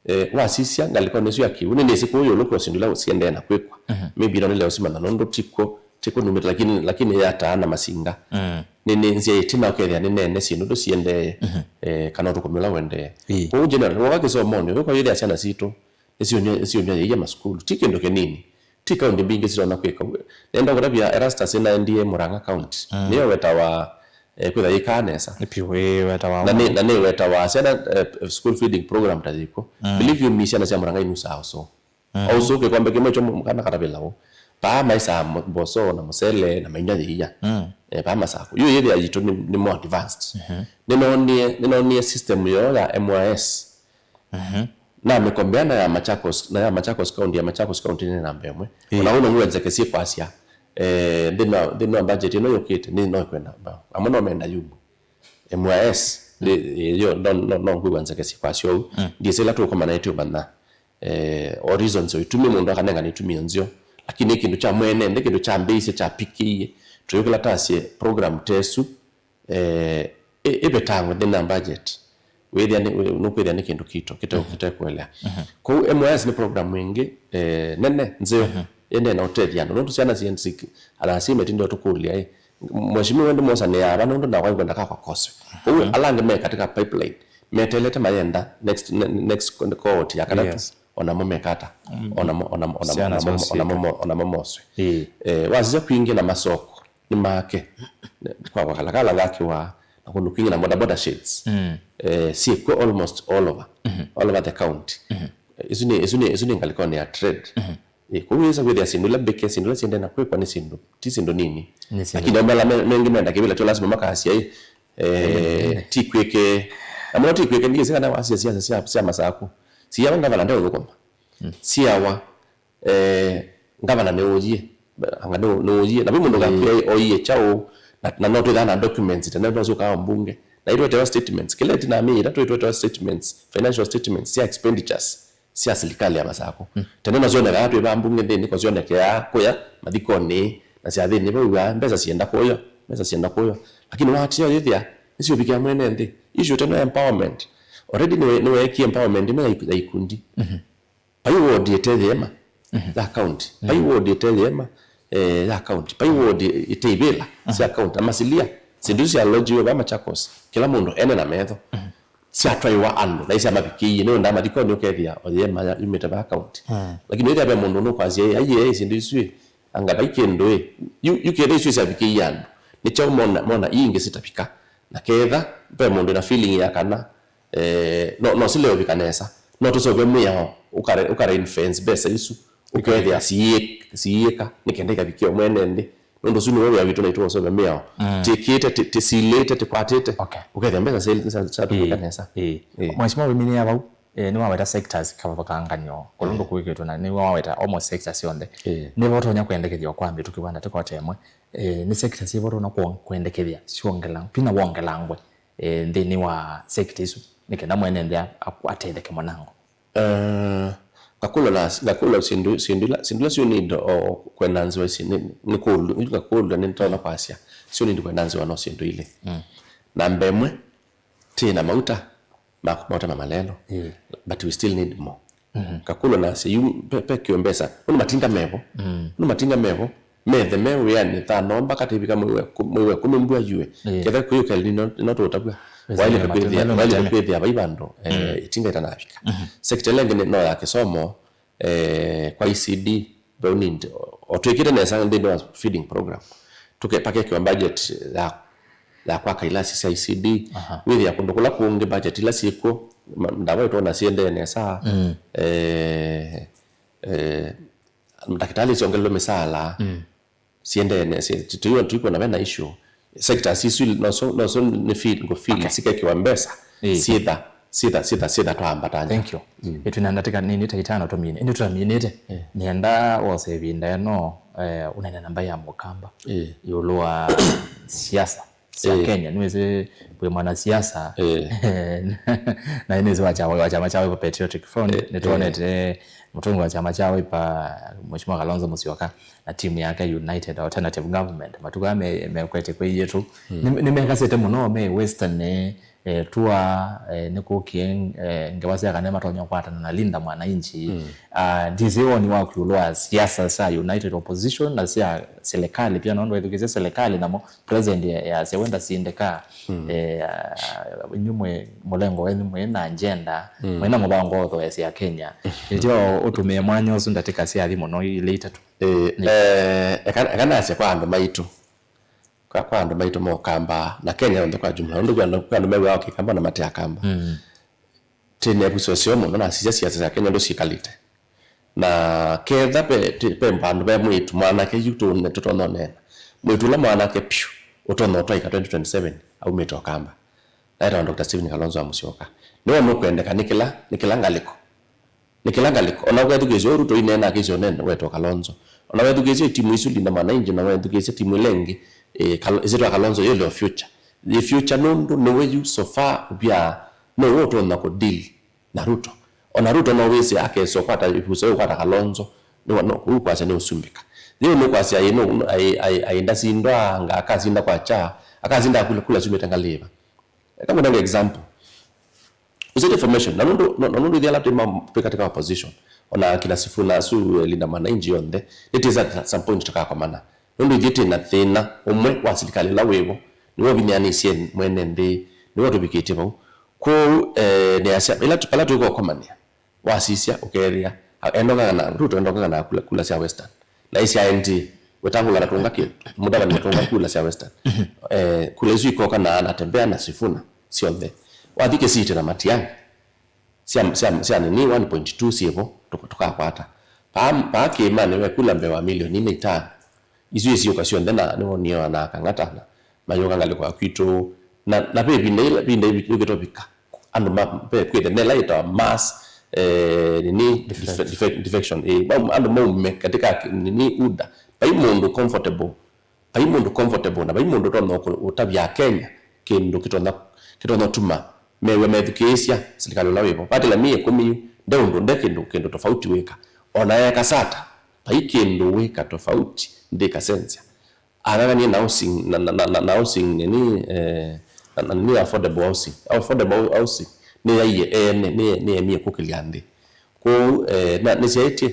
eh, wasisya ngalĩkonĩ ĩsu ya kĩw'ũ, nĩnĩsĩ kũu ĩũlũ kwĩ syĩndũ ila siendee na kwĩkwa. Mhm. Maybe no nĩleo simanya nũndũ tikw'o, tikw'o numĩte, lakini, lakini yataa na masinga. Mm. Nĩ, nĩ nzĩa ĩtina ũkethĩa nĩ nene syĩndũ ndũ siendee, mhm, eh, kana ũthũkũmi ũla ũendee. Ĩĩ. Kwoou general, woka kĩsomonĩ, ũkwĩthĩa syana sitũ, nĩsyũnywa, nĩsyũnywa yĩia masukulu. Ti kĩndũ kĩnini. Ti kaunti mbingĩ sitonya kwĩka. Nenda kũtavya Erastus ĩnaendie Murang'a County. Mm. Nĩyo wetawa, eh, kwĩtha yĩkaa nesa. Nĩ piũ, ĩĩ, wetawa. Na nĩ, na nĩ wetawa syana, eh, school feeding program ta yĩkw'o. Mm. Believe you me, syana sya Murang'a inusaa ũsũũ. Mm. O ũsũũ kĩkombe kĩmwe kyo mũ-, kana katavĩla ũũ. Paa maisaa mbo-, mboso na mũsele na mainya yĩia. Mm. Eh, paa masako. Yu yĩthĩa yitũ nĩ, nĩ more advanced. Mhm. Nĩnonie, nĩnonie system yoo ya M Y S. Mhm. Na mĩkombea na ya Machakos, na ya Machakos County, ya Machakos County nĩ namba ĩmwe. Ĩĩ. Ona ũno ngwenzeke syĩ kwasya, eh, nthĩnĩ wa, nthĩnĩ wa budget ĩno yũkĩte, nĩ no ĩkwenda, amwe no menda yumu. M Y S, ndĩ, yo, no, no, no ngwĩw'a nzeke syĩ kwasya ũu. Mm. Ndiĩsĩ ĩla tũkũmana ĩtũmanya, eh, o reasons o itumi mũndũ akanengana itumi o nzeo. Lakini nĩ kĩndũ kya mwene, nĩ kĩndũ kyambĩĩisye, kyapikĩie. Tũyũkĩla tasye program tesu, eh, ĩ-, ĩvetangwe nthĩnĩ wa budget, wĩthĩa nĩ, wĩ-, nũkwĩthĩa nĩ kĩndũ kito, kĩte-, mhm, kĩtekũelea. Mhm. Kwoou M Y S nĩ program ĩngĩ, eh, nene, nzeo, mhm, ĩendee na ũtethya andũ. Nũndũ syana syĩ sick, ana asyai metindĩe ũtũkũlya, ĩ, mheshimiwa ndĩmwosanĩaa ava nũndũ nakwa ngwenda kakwa koswe. Kwoou, mhm, ala angĩ me katika pipeline, metelete mayenda next, ne-, next cohort ya katatũ, yes, onamo mekata, mm, onamo, onamo, onamo, syana onamo, syoo onamo syĩka, mo-, onamo moswe. Ĩĩ. Eh, wasisya kwingĩ na masoko, nĩ make. Kwa, kwa Kalakala ngakĩwa, na kũndũ kwingĩ na bodaboda sheds. Mm. Eh, syĩkw'o almost all over. Mhm. All over the county. Mhm. Eh, isu nĩ, isu nĩ, isu nĩ ngalĩkonĩ ya trade. Mhm. Eh, kũu wĩsa kwĩthĩa syĩndũ ila mbĩke, syĩndũ ila siendee na kwĩkwa nĩ syĩndũ, ti syĩndũ nini. Nĩ syĩndũ. Lakini andũ ala me-, mengĩ menda kĩvĩla kyo lazima makasya, ĩ, eh, nene, nene, ti kwĩke. Na mũno ti kwĩke, ndiĩsĩ kana wasya siasa sya, sya Masaku. Siawa ngavana ndeũthũkũma. Mm. Siawa eh, ngavana nĩũyie, anga nĩ, nĩũyie, na vi mũndũ, mm, ũkakwĩa oie kyaũ, na, na no twĩthaa na documents, tene no syũkaa mbunge, na itwetewa statements, kĩla ĩtina ya myei ĩtatũ itwetewa statements, financial statements sya expenditures sya silikalĩ ya Masakũ. Mm. Tene no syonekaa twĩ va mbunge nthĩnĩ, ko syonekeaa kũya mathikonĩ na syathĩnĩ vau, aa, mbesa sienda kũya, mbesa sienda kũya, lakini watia ũyĩthĩa nĩsyũvikĩa mwene nthĩ. Issue tene empowerment, already nĩwe-, nĩweekie empowerment ĩmwe ya iku-, ya ikundi. Mhm. Vai ward ĩte yĩema, mhm, ya county. Vai, mhm, ward ĩte yĩema, eh, ya county. Vai ward ĩ-, ĩte ivĩla, mhm, sya county. Na masilia, syĩndũ isu syalojiwe va Machakos, kĩla mũndũ ene na metho. Mhm. Syatwaiwa andũ, na isyamavikĩie. Nĩwendaa mathikonĩ ũkethĩa o yĩema ya-, yumĩte va county. Mhm. Lakini wĩthĩa ve mũndũ nũkwasya, "Ĩ, aiee, syĩndũ isu ĩ, anga vai kĩndũ ĩ." Yu, yu kethĩa isu syavikĩie andũ. Nĩ kyaũ mona, mona ii ingĩ sitavika? Na ketha ve mũndũ ena feeling ya kana eh, no, no sileũvika nesa. No tũseũvye mwĩao, ũkare-, ũka ring fence mbesa isu, ũkethĩa siĩ-, siĩka, nĩ kenda ikavikĩa mwene nthĩ. Nũndũ ũsu nĩwe wĩa witũ, naitũ ũseũvya mĩao. Mm. Tĩkĩte, tĩ-, tĩsilĩte, tĩkwatĩte. Okay. Ũkethĩa mbesa syatũmĩka nesa. Ĩĩ. Ĩĩ. Mheshimiwa, wĩminĩa vau, eh, nĩwaweta sectors kavavanganyo, kũla ũndũ, ĩĩ, kũĩkĩtwe, na nĩwaweta almost sectors syonthe. Ĩĩ. Nĩvo ũtonya kwendekethya kwa mbĩtũki vanda tĩkwate ĩmwe. Eh, nĩ sectors syĩva ũtonya kũ-, kwendekethya syongela, vinya wongelangwe eh, nthĩnĩ wa sector isu, nĩ kenda mwene nthĩ a-, a-, atetheke mwanango? Eh, ngakũlwa na, ngakũlwa syĩndũ, syĩndũ ila, syĩndũ ila syo need o kwenda nzĩwa ici, nĩ, nĩ kũlwa, ngakũlwa nĩ ndonya kwasya, syo need kwenda nzĩwa no syĩndũ ilĩ. Mm. Namba ĩmwe, tĩ na mauta ma, mauta ma malelo, mm, but we still need more. Mhm. Ngakũlwa nasya, yu pe, pe kĩo mbesa. Ũndũ matinga mevo. Mm. Ũndũ matinga mevo. Methe me wĩanĩ thaa nomba katĩvika mwei wa ĩkũmi, mwei wa ĩkũmi mbua yue. Ĩĩ. Ketha kwĩyũka El Nino, no tũũtavw'a. Ĩĩ, waĩlĩte kwĩthĩa, waĩlĩte kwĩthĩa vai vandũ, eh, mm, ĩtinga ĩtanavika. Mhm. Sector ĩla ĩngĩ nĩ, no ya kĩsomo, eh, kwa E C D, we need, o, o twĩkĩte nesa nthĩnĩ wa feeding program. Tũke, pakekiwa budget ya ya kwaka ilasi sya E C D. Aha. Wĩthĩa kũndũ kũla kũngĩ budget ila syĩkw'o, ma-, ndawa itwona siendee nesa. Mm. Eh, eh, ndakĩtalĩ syongelelwe mĩsaala. Mm. Siendee nesa, tu-, tu-, tuikwona vena issue. Sectors isu noso, noso nĩ feel, ngũ feel, okay, sikekiwa mbesa. Ĩĩ. Syĩtha, syĩtha, syĩtha, syĩtha twambatanya. Thank you. Mm. Ĩtwina ndatĩka nini ta itano tũmine. Ĩndĩ tũtaminĩte. Eh. Nĩenda wose ĩvinda ĩno, eh, ũnene namba ya Mũkamba. Eh. Ĩũlũ wa siasa sya, eh, Kenya. Nĩwĩsĩ kwĩ mwanasiasa. Eh. Na nĩwĩsĩ wa chama, wa chama cha Wiper Patriotic Front. Eh, nĩtwonete, eh, mũtongoi wa chama cha Wiper, Mheshimiwa Kalonzo Musyoka, na timu yake United Alternative Government. Matukũ aya me-, mekwete kwĩ yĩtu. Mm. Nĩ-, nĩmekasĩte mũno me Western, eh, eh, tour, eh, nĩkũkie, eh, ngewa sya kana matonya kwatana na Linda Mwananchi. Mm. Ah, ndisĩ woni waku ĩũlũ wa siasa sya United Opposition na sya serikali pia, nũndũ ethukĩsye serikali namo president ya, yasya wenda sindeka, mm, eh, ah, inyu mwĩ mũlengo wenyu mwĩ na agenda, mm, mwĩ na mũvango ũthoesya Kenya. Nĩtyo ũtũmĩe mwanya ũsu ndatĩka sya athi mũno ilĩ itatũ. Eh, eh, eka, eka nasye kwa andũ maitũ. Kwa, kwa andũ maitũ ma Ũkamba, na Kenya yonthe kwa jumla, nũndũ kwĩ andũ, kwĩ andũ mew'aa Kĩkamba na mate Akamba. Mm. Twĩ na ĩvuso ĩseo mũno, nasisya siasa sya Kenya ũndũ syĩkalĩte. Na ketha ve, ti-, ve vandũ ve mwĩĩtu, mwanake yu tũ-, tũtonya ũneena. Mwĩĩtu ũla mwanake vyũ, ũtonya ũtwaĩka twenty twenty-seven, aumĩte Ũkamba. Na etawa Doctor Stephen Kalonzo wa Musyoka. Nĩwe nũkwendeka nĩ kĩla, nĩ kĩla ngalĩko. Nĩ kĩla ngalĩko. Ona ũkethukĩĩsya ũũ Ruto ineenaa kĩsio nene wetwa Kalonzo. Ona wethukĩĩsya timu isu Linda Mwananchi, na wethukĩĩsya timu ila ingĩ, eh, Kal-, ĩsyĩtwa Kalonzo yĩ the future. The future nũndũ nĩwe yu so far ũvyaa nĩwe ũtonya kũ deal na Ruto. Ona Ruto no wĩsĩ akesa ũkwata ĩvuso yĩ ũkwata Kalonzo, nĩ wa-, no, kũu kwasya nĩ ũsumbĩka. Yĩu nĩ kwasya ĩ, no, no, ai, ai, ai, ndasindwa, anga akasinda kwa cha, akasinda kula, kula sumĩte ngalĩva. Eka ngũnenge example. Ũsĩ reformation, na nũndũ, na, na nũndũ ithyĩ ala twĩ ma-, twĩ katika opposition, ona kina Sifuna asu, eh, Linda Mwananchi yonthe, nĩtĩsa at some point tũkakomana. Nũndũ ithyĩ twĩ na thĩna ũmwe wa silikalĩ ũla wĩvo, nĩwe ũvinyĩanĩsye mwene nthĩ, nĩwe ũtũvikĩtye vau. Kwoou, eh, nĩasya, ĩla tũ-, vala tũkũkomanĩa, wasisya, ũkethĩa, a-, endongana na, Ruto endongana na kula, kula sya Western. Na ĩsya endi, wetangũla natũnga kĩ, Mudavadi natũnga kula sya Western. Eh, kula isu ikoka na Natembea na Sifuna, syonthe. Wathi Kisii na Matiang'i, sya, sya, sya nini, one point two syĩvo, tũka-, tũkakwata. Paa, paa kĩĩmanĩ we kula mbee wa milioni nĩ itano. Isu isyũka syonthe na nĩwonie na Kang'ata na mayũka ngalĩko ya kwitũ. Na, na ve ĩvinda ĩla, ĩvinda yũkĩte ũvika, andũ ma, ve, kwĩthe nela yĩtawa mass, eh, nini, defect, defect, defection. Eh, ma-, andũ maume katika nini, UDA. Vai mũndũ comfortable. Vai mũndũ comfortable na vai mũndũ ũtonya kũ-, ũtavya Akenya kĩndũ kĩtonya, kĩtonya tuma mew'a methukĩĩsya silikalĩ ũla wĩvo. Vatĩla mĩĩ ĩkũmi yu, nde ũndũ, nde kĩndũ, kĩndũ tofauti wĩka. Ona eka sata, vai kĩndũ wĩka tofauti, ndĩkasenzya. Ang'ang'anie na housing, na, na, na, na, na housing nini, eh, na, na nini affordable housing. Affordable housing nĩ yaiye ene, nĩ, nĩ yemie kũkĩlya nthĩ. Kwoou, eh, na, nĩsyaĩtye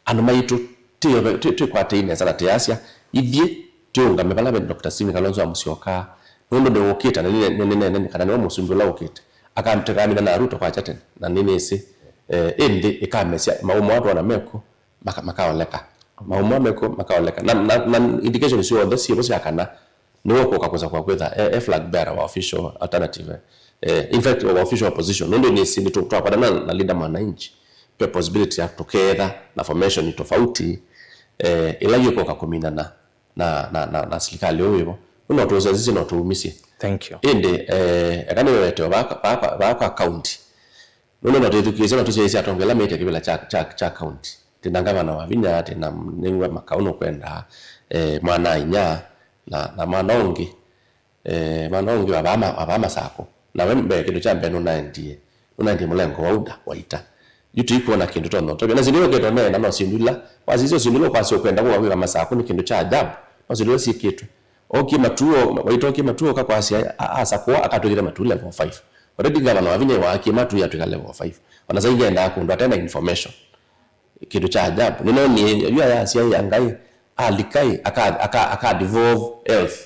andũ maitũ, twĩ-, twĩ-, twĩkwatei nesa na tĩasya, ithyĩ twĩũngame vala ve Doctor Stephen Kalonzo wa Musyoka, nũndũ nĩwũkĩte, na nĩne-, nĩneenene kana nĩwe mũsumbĩ ũla ũkĩte. Aka-, tũkamina na Ruto kwakya tene, na nĩnĩsĩ, eh, ĩ nthĩ ĩkamesya maũmũ atwona mekwo, maka-, makaoleka. Maũmũ mekwo, makaoleka. Na, na, na indication syonthe syĩvo sya kana nĩwe ũkũka kũsakwa kwĩtha e, e flag bearer wa official alternative, eh, in fact, wa official opposition. Nũndũ nĩsĩ nĩtũ-, twakwatana na, na Linda Mwananchi, pe possibility ya tũketha na formation tofauti, eh, ĩla yĩkũka kũminana na, na, na, na silikalĩ ũũ wĩvo. Nũndũ no tũũsenzisye, no tũumisye. Thank you. Ĩndĩ, eh, eka nĩwewete vaa, vaa, vaa kwa county. Nũndũ no twĩthukĩĩsye, no tũsyaĩĩsye atongoĩ ala mĩte kĩvĩla kya, kya, kya county. Twĩ na ngavana Wavinya, twĩ na nĩw'a Makau nũkwenda, eh, mwana-a-inya, na, na mwana ũngĩ, eh, mwana ũngĩ wa vaa ma-, wa vaa Masakũ. Na we mbee, kĩndũ kya mbee nũnaendie, nũnaendie mũlengo wa UDA wa ita. Yu tũikwona kĩndũ tonya ũtavya. Na syĩndũ ila ũkĩte ũneena no syĩndũ ila, wasisya syĩndũ ila ũkwasya ũkwenda kũka kwĩka Masakũ nĩ kĩndũ kya ajabu, no syĩndũ ila syĩkĩtwe. Okie matuo, waitokie matuo ũkakwasya, a-, asakũa akatwĩkĩte matu level five. Already gavana Wavinya waakie matu yatwĩka level five. Ona saingi endaa kũndũ ate na information. Kĩndũ kya ajabu. Nĩnonie, yu ayasya ĩ angai, alikai, aka, aka, aka devolve health.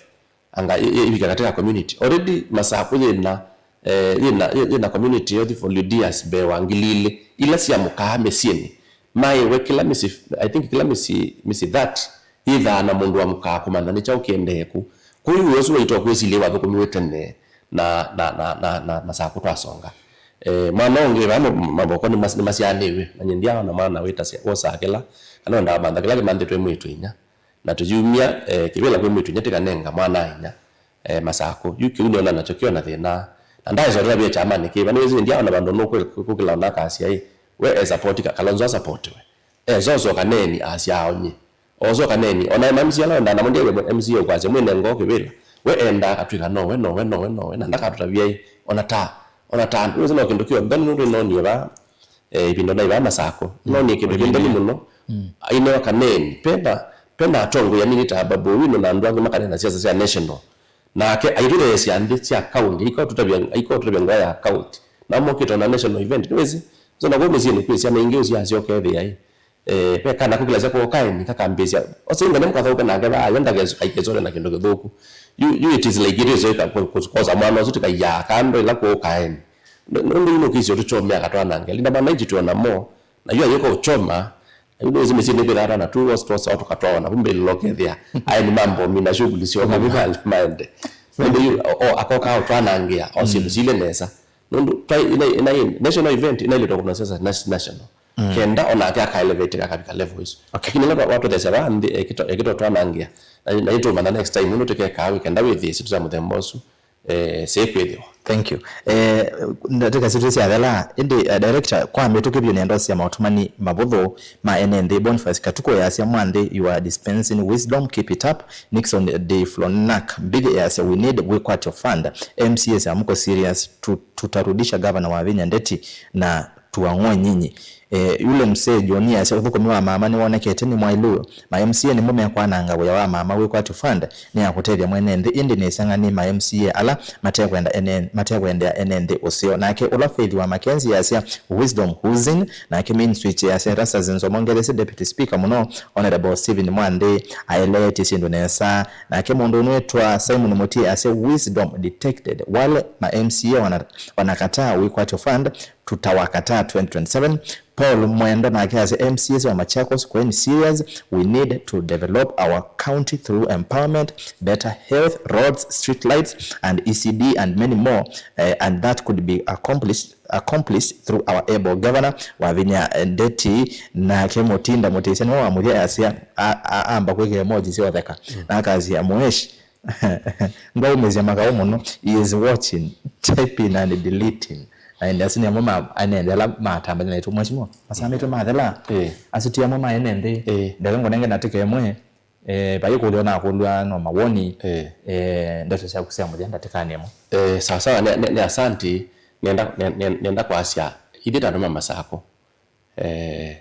Anga i-, i-, ivika katika community. Already Masakũ yĩna, eh, yĩna, yĩ-, yĩna community health volunteers mbee wa ngili ilĩ. Ila syamũkaa mĩsyĩnĩ. Maĩwe kĩla mĩsyĩ, I think kĩla mĩsyĩ, mĩsyĩ thirty yĩthaa na mũndũ wa mũkaa kũmanya nĩ kyaũ kĩendee kũu. Kwoou ũsu waitwa kwĩsilya wathũkũmiwe tene na, na, na, na, na Masakũ twasonga. Eh, mwana ũngĩ vaa Mavoko nĩmas-, nĩmasyaanĩw'e, na nyie ndyaona mwana wĩtasya wosaa kĩla, kana wendaa mantha kĩla kĩmanthĩtwe mwĩĩtu inya. Na tũyumya, eh, kĩvĩla kwĩ mwĩĩtu inya tĩkanenga mwana inya, eh, Masakũ. Yu kĩu nĩona nakyo kĩona thĩna. Na ndaĩsa ũtavya kyamanĩ kĩva, nĩwĩsĩ ndyaona vandũ nũkũkĩla ona akasya, ĩ, we e support Ka-, Kalonzo asapotiwe. Esa ũsoka neni asya aonye. Oso kaneni, ona M C A ala wendaa namo ndiaĩle M C A ũkwasya mwĩne ngoo kĩvĩla. We endaa akatw'ĩka nowe, nowe, nowe, nowe, na ndakatũtavya ĩ, ona ta, ona ta, nĩwĩsĩ no kĩndũ kĩo nthoni nũndũ nĩnonie vaa, eh, ĩvinda naĩ vaa Masakũ. Nĩnonie kĩndũ kĩ nthoni mũno. Ainewa kaneni, pena, pena atongoi anini ta Babu Owino na andũ angĩ makanena siasa sya national. Nake aitũtheesya nthĩ sya kaunti, aiko tũtavya, aiko tũtavya ngewa ya kaunti. Na mokĩte ona national event, nĩwĩsĩ? So, na kũu mĩsyĩnĩ kwĩ syana ingĩ ũsiasya ũkethĩa ĩ. Eh, ve kana kũkĩlasya kwa kaeni kakambĩsya. Ose ingane mũkathauke nake vaa, yo ndakesũka ikesũle na kĩndũ kĩthũku. You, you it is like it is, ĩka kũ-, kũ-, kosa mwana ũsu tĩkaiyaa kando ĩla kũu kaeni. Nũndũ ino kĩsio tũchomea katwanange. Linda manaiti tuona mo, na yu ayĩko ũchoma, na yu nĩwĩsĩ mĩsyĩ nĩkwĩthaa twana tu, wasi twosa tũkatwawa na vumbĩlĩlo kethĩa. Aeni mambo mina shughuli sio kavivali maende. Nũndũ yu, o, o, akoka ũtwanangĩa, o syĩndũ sile nesa. Nũndũ twa-, ina-, ina-, national event inailĩtwa kũna siasa nas-, national. Kenda onake akaelevatika akavika level isu. Okay. Lakini ĩla twa-, watũthesya vaa nthĩ, ekĩto, ekĩto twanangĩa. Na, na nĩtũmanya next time, nũndũ tĩkekaa wĩ kenda wĩthĩe syĩndũ sya mũthemba ũsu, eh, sĩkwĩthĩwa. Thank you. Eh, ndatĩka sitũ syathela, ĩndĩ, eh, director, kwa mĩtũkĩ vyũ nĩenda ũsya maũtũmani mavũthũ ma ene nthĩ. Boniface Katuku yasya, "Mwanthĩ, you are dispensing wisdom, keep it up." Nixon de Flonac Mbithe yasya, "We need wĩkwatyo fund. M C As amko serious, tu-, tutarudisha gavana Wavinya ndeti na tuang'oe nyinyi." Eh, yule msee John yasya, "Ũthũkũmi wa mama nĩwonekete nĩ mwaĩlu. Ma M C A nĩmo mekwananga wĩa wa mama. Wĩkwatyo fund nĩ ya kũtethya mwene nthĩ, ĩndĩ nĩsang'a nĩ ma M C A ala matekwenda ene, matekwendea ene nthĩ ũseo." Nake ũla Faith wa Mackenzie yasya, "Wisdom who's in." Nake Main Switch yasya, "Erastus Nzomo Ngelesi, Deputy Speaker mũno, Honorable Stephen Mwanthi aeleetye syĩndũ nesa." Nake mũndũ ũnwĩtwa Simon Mutie asya, "Wisdom detected. Wale ma M C A wana-, wanakataa wĩkwatyo fund, tutawakataa twenty twenty-seven." Paul Mwenda nake asya, "M C As wa Machakos, kweni serious. We need to develop our county through empowerment, better health, roads, street lights, and E C D, and many more, eh, and that could be accomplished, accomplished through our able governor, Wavinya Ndeti." Nake Mutinda Mutisia nĩwe wamũthya asya, a-, a-, amba kwĩkĩa emoji sya ũtheka. Na akasya, "Mwesh." Ndwaumĩsya makaũ mũno. He is watching, typing and deleting. Na ende asu nĩmo ma-, anende ala matambanya naitũ mheshimiwa. Masaa maitũ mathela. Eh. Asu ti amwe ma ene nthĩ. Eh. Ndeke ngũnenge ndatĩka ĩmwe. Eh, vai kũlya nakũlw'a no mawoni. Eh. Eh, ndeto syaku sya mũthya ndatĩkanĩ ĩmwe. Eh, sawa sawa, nĩ, nĩ, nĩ asanti. Nenda, nĩ, nĩ, nenda kwasya. Ithyĩ ta andũ ma Masakũ. Eh,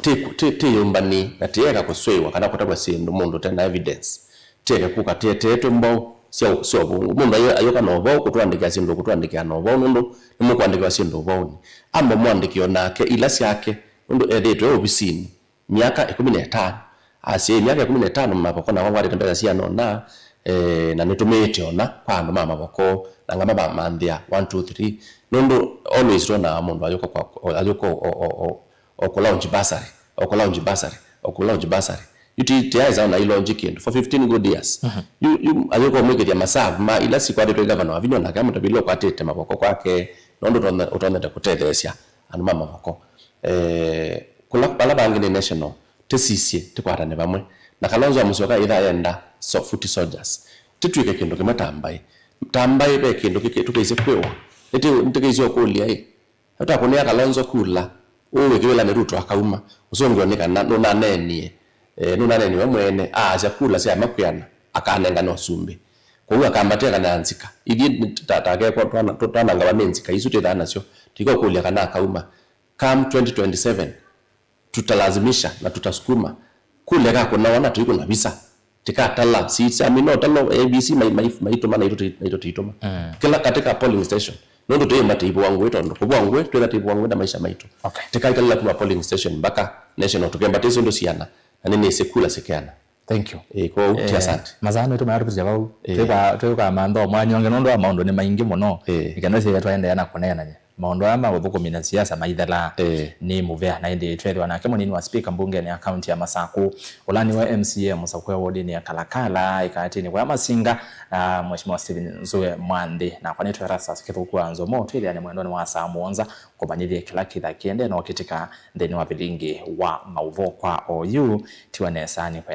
ti, ti, ti yũmbani na tieka kũswĩĩwa kana kũtavw'a syĩndũ mũndũ ũte na evidence. Tieke kũka tieteetwe mbau sya, sya ũvũngũ. Mũndũ ayũ-, ayũka na ũvau kũtũandĩkĩa syĩndũ, kũtũandĩkĩa na ũvau nũndũ nĩmũkũandĩkĩwa syĩndũ ũvaunĩ. Amba mũandĩkĩo nake ila syake nũndũ ethĩĩtwe ovisinĩ myaka ĩkũmi na ĩtano. Asya, "Myaka ĩkũmi na ĩtano Mavoko na wangwatĩte mbesa siana ũna, eh, na nĩtũmĩĩte ona kwa andũ ma Mavoko, na ngamba mamanthĩa, one, two, three." Nũndũ always twonaga mũndũ ayũka kwa, ayũka o, o, o, o, o kũ launch bursary, o kũ launch bursary, o kũ launch bursary. Yu ti, ti aĩsa ona i launch kĩndũ for fifteen good years. Yu, yu ayũka ũmwĩkĩthya masaa ma ila sikwatĩtwe nĩ gavana Wavinya, nake amũtavya ila ũkwatĩte Mavoko kwake, nũndũ ũtonye-, ũtonyete kũtetheesya andũ ma Mavoko. Eh, kũla, vala vangĩ nĩ national, tĩsisye, tĩkwatane vamwe. Na Kalonzo wa Musyoka ĩtha yenda so, foot soldiers. Tĩtw'ĩke kĩndũ kĩmwe ta mbaĩ. Ta mbaĩ ve kĩndũ kĩkĩ tũkĩisye kwĩwa. Nĩtĩ-, nĩtĩkĩisye ũkũlya ĩ. Ũtakũnĩa Kalonzo kula, ũũ wĩkĩwĩla nĩ Ruto akauma. Ũsũngĩo nĩ kana nũnaneenie. Eh, nũnaneenie we mwene, aasya kula sya makwĩana, akanengane ũsumbĩ. Kwoou akambatĩa kana nzika. Ithyĩ ta, ta akekwa twana-, twanangawa nĩ nzika isu twĩthaa nasyo. Tũikokũlya kana akauma. Come twenty twenty-seven, tutalazimisha na tutasukuma. Kule kakũnawa na tũikũna visa. Tikatala, si, si, amino talo, A B C mai, mai, maitũma na itũ tũi-, na itũ tũitũma. Kĩla katika polling station. Nũndũ tũyĩmba tĩivũa ngũĩ tondũ kũvũa ngũĩ, twĩtha tĩivũa ngũĩ na maisha maitũ. Okay. Tĩkaitala kuma polling station mpaka national, tũkemba tĩsĩ ũndũ siana, na nĩnĩsĩ kula sikeana. Thank you. Ĩĩ, kwoou, ti asante. Masaa nĩtũmaya tũpĩsya vau. Ĩĩ. Twĩka-, twĩka mantho mwanyonge nũndũ wa maũndũ nĩ maingĩ mũno. Ĩĩ. Ĩkenda sĩya twaendeea na kũneenany'a. maũndũ aya ma ũthũkũmi na siasa maithela. Ĩĩ. Nĩ mũvea, na ĩndĩ twethĩwa nake mũnini wa spika mbungenĩ ya kaunti ya Masaku, ũla nĩwe M C A mũsakũe wodinĩ ya Kalakala, ĩkaatĩnĩ wa Masinga, ah, Mheshimiwa Stephen Nzue Mwanthi. Nakwa nĩtwe Erastus Kĩthũku wa Nzomo, twĩthĩane mwendonĩ wa saa mũonza kũmanyĩthya kĩla kĩtha kĩendee na ũkĩtĩka nthĩnĩ wa vilingi wa maũvoo kwa oyu. Tiwa nesa, nĩkwendete